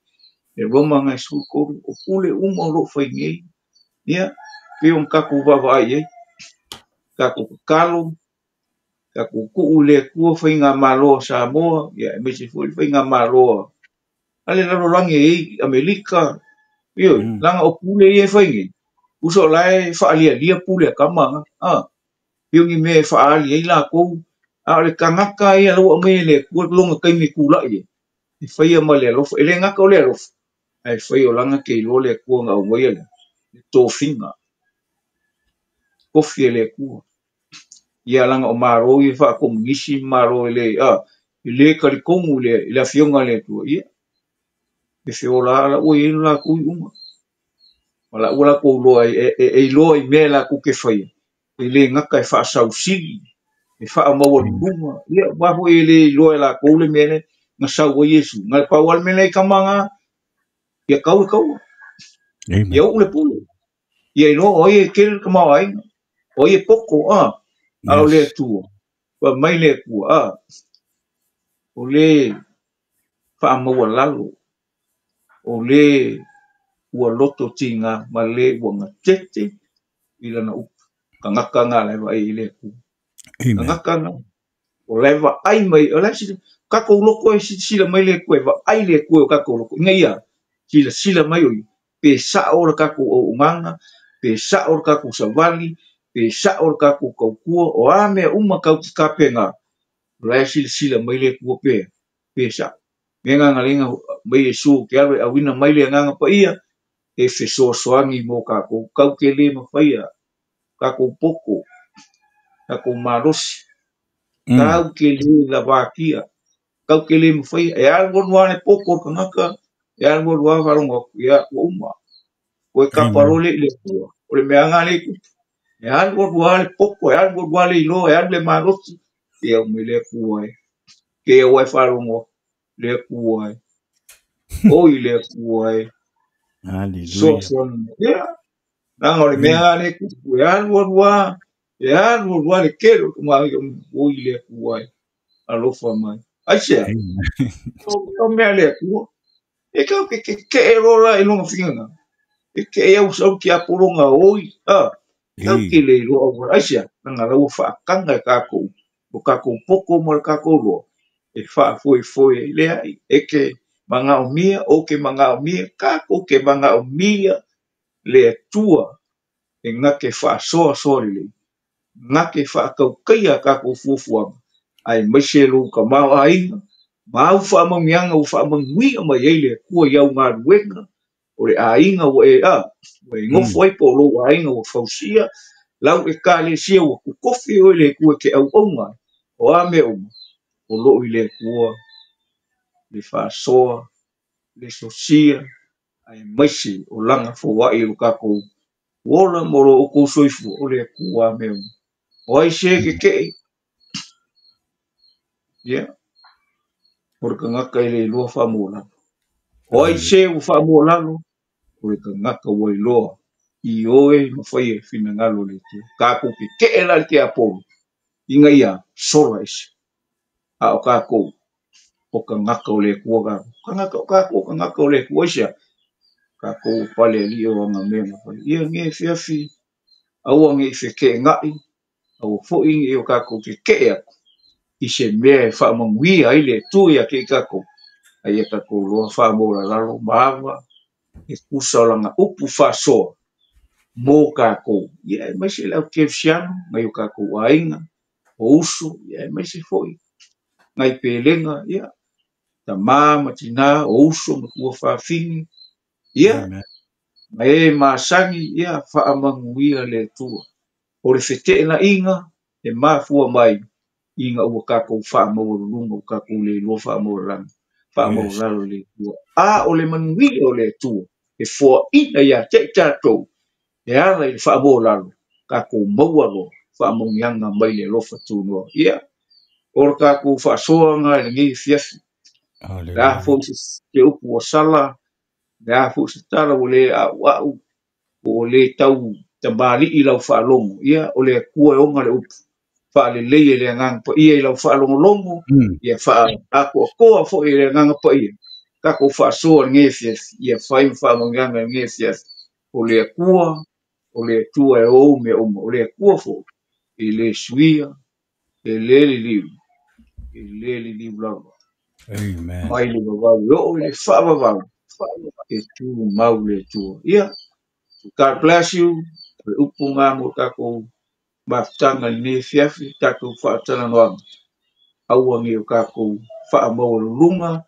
Roma agai 13, o pule uma o loo fai nei, ia, pe ona tatou vaavaai i ai, tatou tatalo, tatou tuu i le Atua faigamalo a Samoa, ia aemaise foi le faigamalo a le lalolagi e i ai Amerika, ioe, leaga o pule ia e fai nei, uso o la e faalialia pule a tama aga, pei o ni mea e faaali ai latou, a o le tagata ia la ua aumai e le Atua lona taimi e tulaʻi ai, e faia ma le alofa, e le gata o le alofa, ae fai o laga te iloa le Atua na aumaia le tofiga, tofi e le Atua. Ia laga o malo ia faakomunisi malo e le talitonu i le afioga a le Atua, ia, e feola la ua i ai lo latou iuga. Ma la ua latou iloa e iloa i mea latou te faia, e le gata e faasausili, e faamaualuluga, ia, aua foi e le iloa e latou le mea lea na sau ai Iesu. Na pau lava le mea lea i tama na, ia tau e taua. Ia uu le pule. Ia iloa o ai e tele le tamaoaiga, o ai e poto, a o le Atua, fai mai le Atua, o le faamaualalo, o le ua loto tiga ma le ua gatete i lana upu. Tagata na la e vaai i le Atua. Tagata na, o la e vaai mai, o la e tatou loko e silasila mai le Atua, e vaai le Atua i o tatou loko. Ina ia silasila mai o ia, pe sao le tatou auaunaga, pe sao le tatou savali, Pe sa'o le tatou tautua, o a mea uma tatou te tapena, o la e silasila mai le Atua pea, pe sa'o. Mea na na lena mai Iesu te alu e auina mai le Agaga Paia e fesoasoani mo tatou. Tatou te le mafaia, tatou poto, tatou malosi, tatou te le lavatia, tatou te le mafaia. E alu alu lava le poto o le tagata, e alu alu lava faalogo atu, ia ua uma. Ua e tapa loa lea i le Atua. O le mea lena lea e tupu. E alu alu lava le poto, e alu alu lava le iloa, e alu le malosi, ia mai le Atua e. Ke au e faalogo atu, le Atua e. Oi le Atua e. Hallelujah. Fesoasoani. Ia, leaga o le mea lena lea e tupu, e alu alu lava, e alu alu lava le tele o le tamaoaiga, oi le Atua e. Alofa mai. Aisea? O mea le Atua. E tau ke keke'e loa la i lona finagalo, keke'e au sau tiapolo na oi, a, tau ke le iloa auala. Aisea? Leaga la ua faataga e tatou, lo tatou poto ma le tatou loa, e faafoefoe ai. Leai, e te manaomia, ou te manaomia, tatou te manaomia le Atua e na te faasoasoa lelei, na te faatautaia a tatou fuafuaga, aemaise lou tamaoaiga ma au faamanuiaga ua faamanuia mai ai le Atua i au galuega o le aiga ua e a ua e nofo ai po o lou aiga ua fausia lau ekalesia ua totofi oe le Atua e te auauna ai. O a mea uma o loo i le Atua le faasoa, le sosia, aemaise o lana foai i lo tatou ola mo lo outou soifua, o le Atua a mea uma. O ai se keke'e? Ia, o le tagata e le iloa faamuolalo. O ai se ua faamuolalo? O le tagata ua iloa ioe ma faia i finagalo o le Atua. Tatou keke'e la i le tiapolo ina ia sola ese. A o tatou, o tagata o le Atua tatou. Tagata o tatou, o tagata o le Atua. Aisea? Tatou ua pale alii o ana mea na fai. Ia nei afiafi, aua ne i feteenai, aua foi ne i o tatou keke'e atu i se mea e faamanuia ai le Atua ia te i tatou, a ia tatou loa faamolalalo ma ava e tusa o lana upu faasoa mo tatou. Ia aemaise le au kerisiano, nai o tatou aiga, o uso, ia aemaise foi nai pelega, ia tama ma tina, o uso ma tuafafine, ia ma e masani, ia faamanuia le Atua. O le feteenaiga e mafua mai ina ua tatou faamaualuluga, ua tatou le iloa faamaualalo, faamaualalo le Atua. A o le manuia o le Atua e foaina ia te i tatou e ala i le faamaualalo, tatou maua loa faamanuiaga mai le alofa tunoa. Ia, o le tatou faasoaga i lenei afiafi. Le a foi se upu ua sala, le a foi se tala ua le a'ua'u, po ua le tau tamalii lau faalogo, ia, o le Atua e ona le upu. Faalelei e le Agaga Paia i lau faalogologo, ia faaatoatoa foi e le Agaga Paia tatou faasoa i lenei afiafi, ia fai ma faamanuiaga i lenei afiafi. O le Atua, o le Atua e ou mea uma, o le Atua foi e le suia, e le liliu, e le liliu lava. Amen. Mai le vavau e oo i le faavavau, e tumau le Atua. Ia, God bless you. O le upu ngā mo tatou mafutaga i lenei afiafi, tatou faatalanoaga. Aua ne i o tatou faamaualuluga,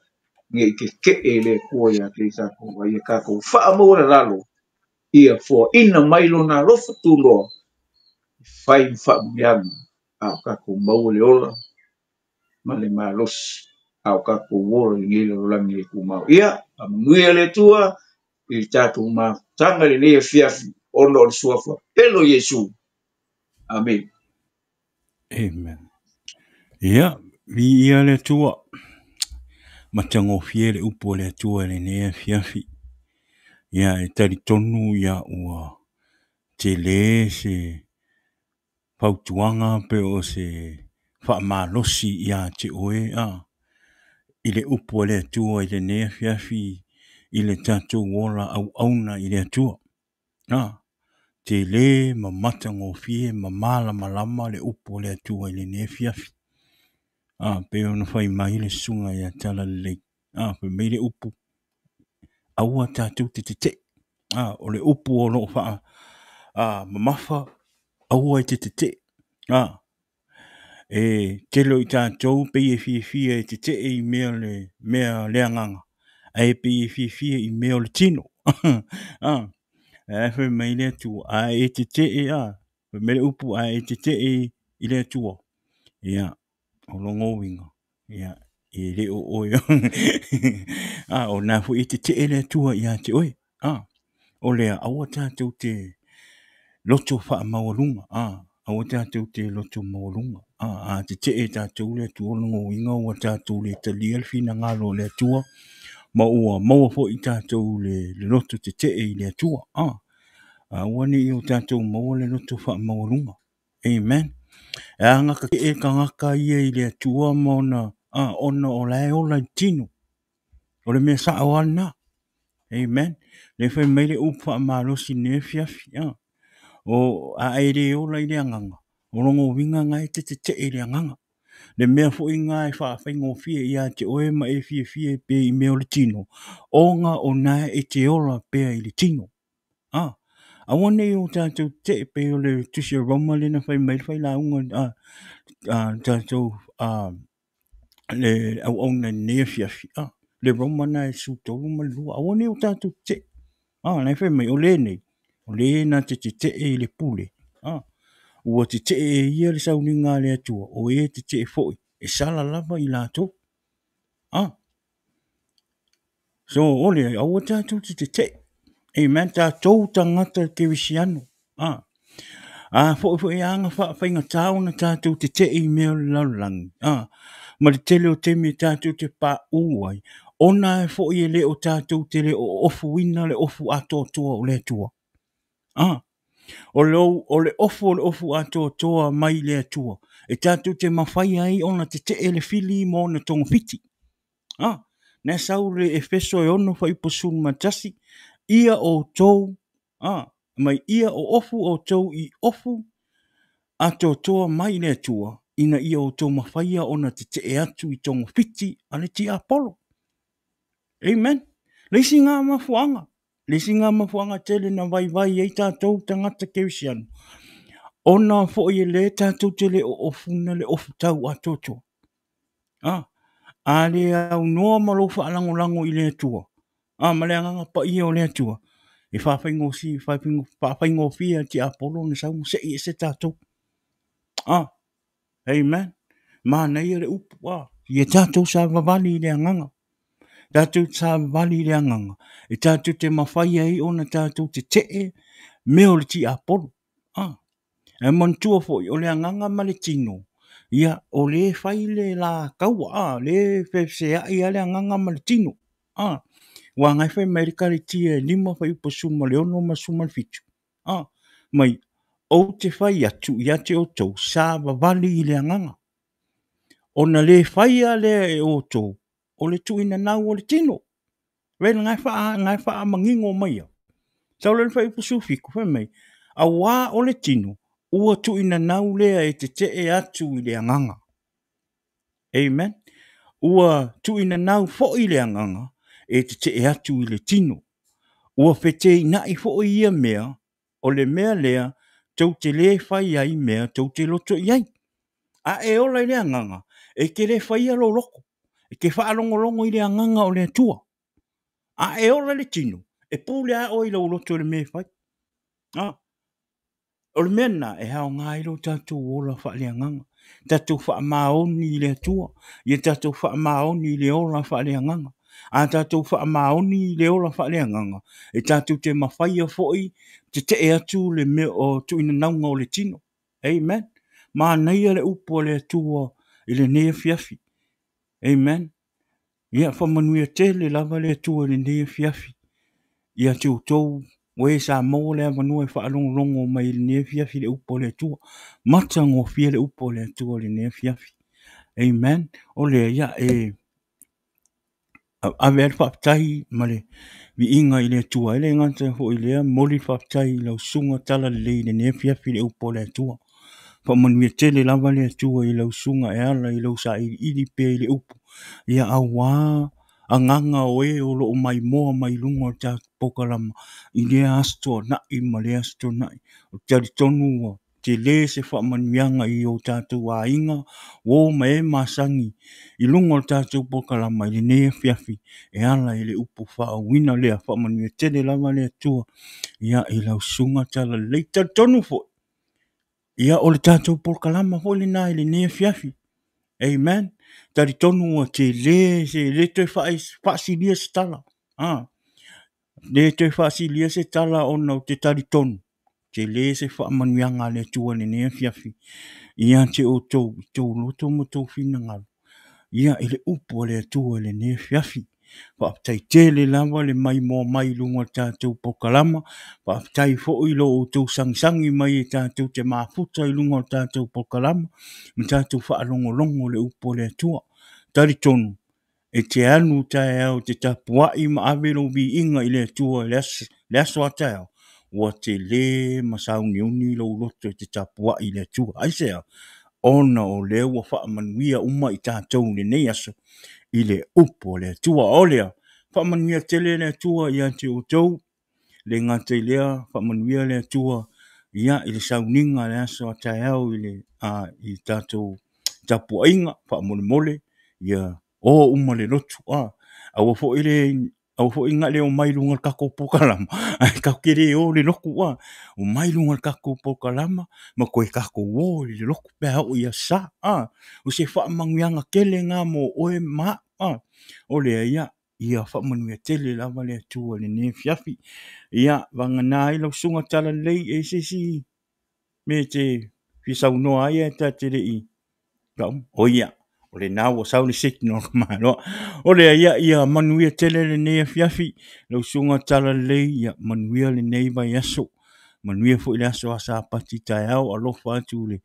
ne i keke'e le Atua ia te i tatou, a ia tatou faamaualalalo, ia foaina mai lona alofa tunoa, e fai ma faamanuiaga, a o tatou maua le ola ma le malosi, a o tatou ola i lenei lalolagi le tumau. Ia, faamanuia le Atua i le tatou mafutaga i lenei afiafi, ona o le suafa pele o Iesu. Amene. Amen. Ia, viia le Atua. Matagofie le upu a le Atua i lenei afiafi. Ia, e talitonu ia ua tele se fautuaga pe o se faamalosi ia te oe a i le upu a le Atua i lenei afiafi i le tatou ola auauna i le Atua. A, tele ma matagofie ma malamalama le upu a le Atua i lenei afiafi. A, pei ona fai mai le susuga ia Talalelei. A, fai mai le upu, aua tatou te tete'e. A, o le upu o loo faa mamafa, Aua e te tetee. A, e tele o i tatou pei e fiafia e tetee i mea o le mea le agaga, ae pei e fiafia i mea o le tino. A, ae fai mai le Atua, a e tetee a, fai mai le upu, a e tetee i le Atua, ia, o lona uiga, ia, e le o oe. A, o lena foi e tetee le Atua ia te oe. A, o lea, aua tatou te loto faamaualuga. A, aua tatou te loto maualuga. A, a tetee tatou le Atua, o lona uiga ua tatou le talia le finagalo o le Atua, ma ua maua foi tatou le loto tetee i le Atua. A, aua ne i o tatou maua le loto faamaualuga. Amen. E aga tetee tagata ia i le Atua ma ona, a, ona o la e ola i le tino. O le mea sao lava lena. Amen. Le fai mai le upu faamalosi i lenei afiafi. A, o, a e le ola i le agaga, o lona uiga na e te tetee i le agaga. Le mea foi na e faafaigofie ia te oe ma e fiafia ai pea i mea o le tino, ona o na e te ola pea i le tino. A, aua ne i o tatou tetee pei o le Tusi a Roma lea na fai mai le failauga a, a tatou a, le auauna i lenei afiafi, a, le Roma na e 13 ma le 2, aua ne i o tatou tetee. A, na e fai mai, o le nei, o le na te tetee i le pule, a, ua tetee e ia le sauniga a le Atua, o e tetee foi, e sala lava i latou. A, So, o le, aua tatou te tetee. Amen. Tatou tagata kerisiano. A, a foi foi a na faafaigata ona tatou tetee i mea o le lalolagi. A, ma le tele o taimi e tatou te paū ai, ona e foi e le o tatou te le o ofuina le ofu atoatoa o le Atua. A, o le, o le ofu o le ofu atoatoa mai le Atua, e tatou te mafai ai ona tetee le fili ma ona togafiti. A, na sau le Efeso e 6 fuaiupu 11, ia outou, a, mai ia o ofu outou i ofu atoatoa mai le Atua, ina ia outou mafaia ona tetee atu i togafiti a le tiapolo. Amen. Le isi ngā mafuaaga, le isi ngā mafuaaga tele na vaivai ai tatou tagata kerisiano, ona foi e le tatou te le o ofuna le ofu tau atoatoa. A, a le aunoa ma lou faalagolago i le Atua, a, ma le Agaga Paia o le Atua, e faafaigofie e tiapolo ona sau ma sei ese tatou. A, amen. Manaia le upu, a, ia tatou savavali i le agaga. Tatou savavali i le agaga, e tatou te mafai ai ona tatou tetee mea o le tiapolo. A, Ae manatua foi, o le agaga ma le tino, ia, o le fai le la kaua, a, le feseai a le agaga ma le tino, a. Ua ngai fai mai le Kaletia e 5 fuaiupu 16 ma 17, a, mai, ou te fai atu ia te outou, savavali i le agaga. Ona le faia lea e outou, o le tuuinanau o le tino. Well, nga e nga e faamanino mai ia. Sau le fuaiupu 17, fai mai, auā o le tino, ua tuuinanau lea e tetee atu i le agaga. Amen. Ua tuuinanau foi le agaga e tetee atu i le tino. Ua feteenai foi ia mea, o le mea lea tou te le fai ai mea tou te loto i ai. A e ola i le agaga, e te le faia lou loto, e te faalogologo i le agaga o le Atua. A e ola i le tino, e pule lava oe i lou loto i le mea e fai. A, o le mea lena e aoga ai lo tatou ola faaleagaga. Tatou faamaoni i le Atua, ia tatou faamaoni i le ola faaleagaga. A tatou faamaoni i le ola faaleagaga, e tatou te mafaia foi tetee atu le mea o tuuinanauga o le tino. Amen. Manaia le upu a le Atua i lenei afiafi. Amen. Ia faamanuia tele lava le Atua i lenei afiafi. Ia te outou o e sa maua le avanoa e faalogologo mai i lenei afiafi le upu a le Atua. Matagofie le upu a le Atua i lenei afiafi. Amen. O lea, ia e ave ai le faafetai ma le viiga i le Atua. E le gata foi i lea, momoli le faafetai i lau susuga Talalelei i lenei afiafi i le upu a le Atua. Faamanuia tele lava le Atua i lau susuga e ala i lou sailiili pea i le upu, ia auā agaga o e o lo o maimoa mai luga o le tatou polokalama i lea Aso Toonai ma lea Aso Toonai. Ou te talitonu ua Tele se faamanuiaga i o tatou aiga, uo ma e masani i luga o le tatou polokalama i lenei afiafi e ala i le upu faauuina lea. Faamanuia tele lava le Atua ia i lau susuga Talalelei. Talitonu foi, ia o le tatou polokalama foi lena i lenei afiafi. Amen. Talitonu ua tele se le toe faasilia se tala. Ah, le toe faasilia se tala ona ou te talitonu tele se faamanuiaga a le Atua i lenei afiafi ia te outou i tou loto ma tou finagalo ia i le upu a le Atua i lenei afiafi. Faafetai tele lava le maimoa mai i luga o le tatou polokalama. Faafetai foi i lo outou sagisagi mai e tatou te mafuta i luga o le tatou polokalama ma tatou faalogologo i le upu a le Atua. Talitonu, e te alu taeao e te tapuai ma ave lou viiga i le Atua i le aso a taeao, ua tele ma sauniuni lou loto e te tapuai i le Atua. Aisea? Ona o lea ua faamanuia uma i tatou i lenei aso i le upu a le Atua. O lea, faamanuia tele le Atua ia te outou, le gata i lea, faamanuia le Atua ia i le sauniga i le aso a taeao i le i tatou tapuaiga, faamolemole ia o uma le lotu. Aua foi le aua foi na le omai i luga o le tatou polokalama, ae tatou te le o i le lotu, a. Omai i luga o le tatou polokalama ma toe tatou o i le lotu pe a oo i Aso Sa, a. O se faamanuiaga tele lena mo oe ma au, a. O lea, ia, ia faamanuia tele lava le Atua i lenei afiafi. Ia, vagana ai lau susuga Talalelei, e i ai se isi mea e te fia saunoa ai ae ta te le i O ia, o lena ua sau le signal a Maloa. O lea, ia, ia manuia tele lenei afiafi, lau susuga Talalelei, ia manuia lenei vaiaso. Manuia foi le aso a Sapati taeao, alofa atu le,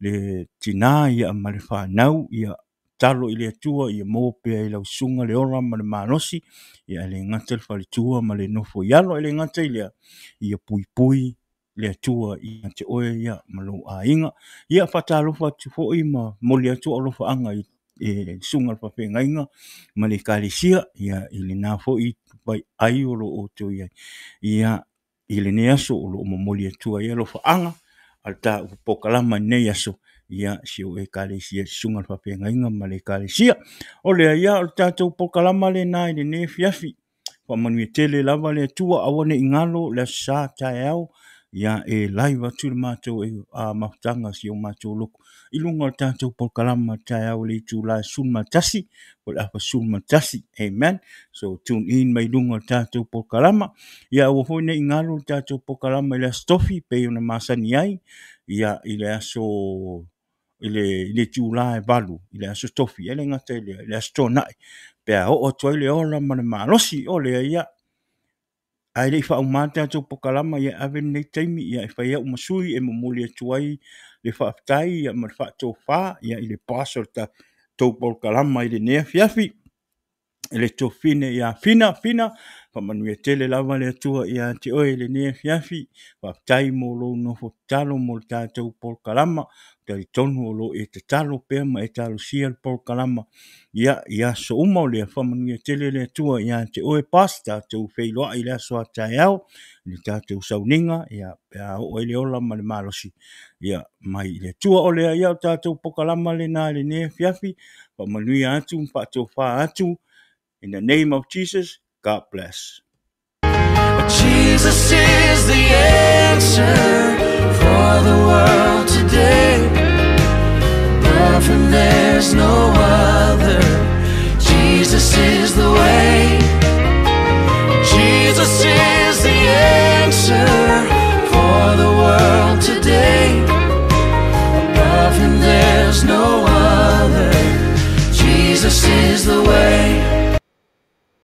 le tinā ia ma le fanau, ia talo i le Atua ia maua pea i lau susuga le ola ma le malosi, ia e le gata le faletua ma le nofo i alo, e le gata i lea, ia puipui le Atua ia te oe ia ma lou aiga. Ia faatalofa atu foi ma momoli atu alofaaga i le susuga i le faafeagaiga ma le ekalesia ia i lena foi ai o lo o outou i ai. Ia i lenei aso o lo o momoli atu ai alofaaga a le taua polokalama i lenei aso ia si ou ekalesia susuga i le faafeagaiga ma le ekalesia. O lea ia o le tatou polokalama lena i lenei afiafi. Faamanuia tele lava le Atua, aua ne i galo le Aso Sa taeao, ia e live atu le matou mafutaga si o matou lotu i luga o le tatou polokalama taeao i le itula e 11 po o le afa 11. Amen. So tune in mai luga o le tatou polokalama. Ia aua foi ne i galo le tatou polokalama i le Aso Tofi pei ona masani ai, ia i le aso i le, i le itula e 8 i le Aso Tofi, e le gata i lea, i le Aso Toonai, pe a oo atu ai le ola ma le malosi. O lea ia, ae le i faauma le tatou polokalama, ia ave lenei taimi ia e fai au ma sui e momoli atu ai le faafetai ia ma le faatofa ia i le boss o le tatou polokalama i lenei afiafi, i le tuafafine ia Fina. Fina, faamanuia tele lava le Atua ia te oe i lenei afiafi. Faafetai mo lou nofo tatalo mo le tatou polokalama. Talitonu o lo o e tatalo pea ma e talosia le polokalama ia i aso uma o lea. Faamanuia tele le Atua ia te oe, boss. Tatou feiloai i le aso a taeao i le tatou sauniga ia pe a oo ai le ola ma le malosi ia mai i le Atua. O lea ia o tatou polokalama lena i lenei afiafi. Faamanuia atu ma faatofa atu. In the name of Jesus, God bless. Jesus is the answer for the world today. Above her name.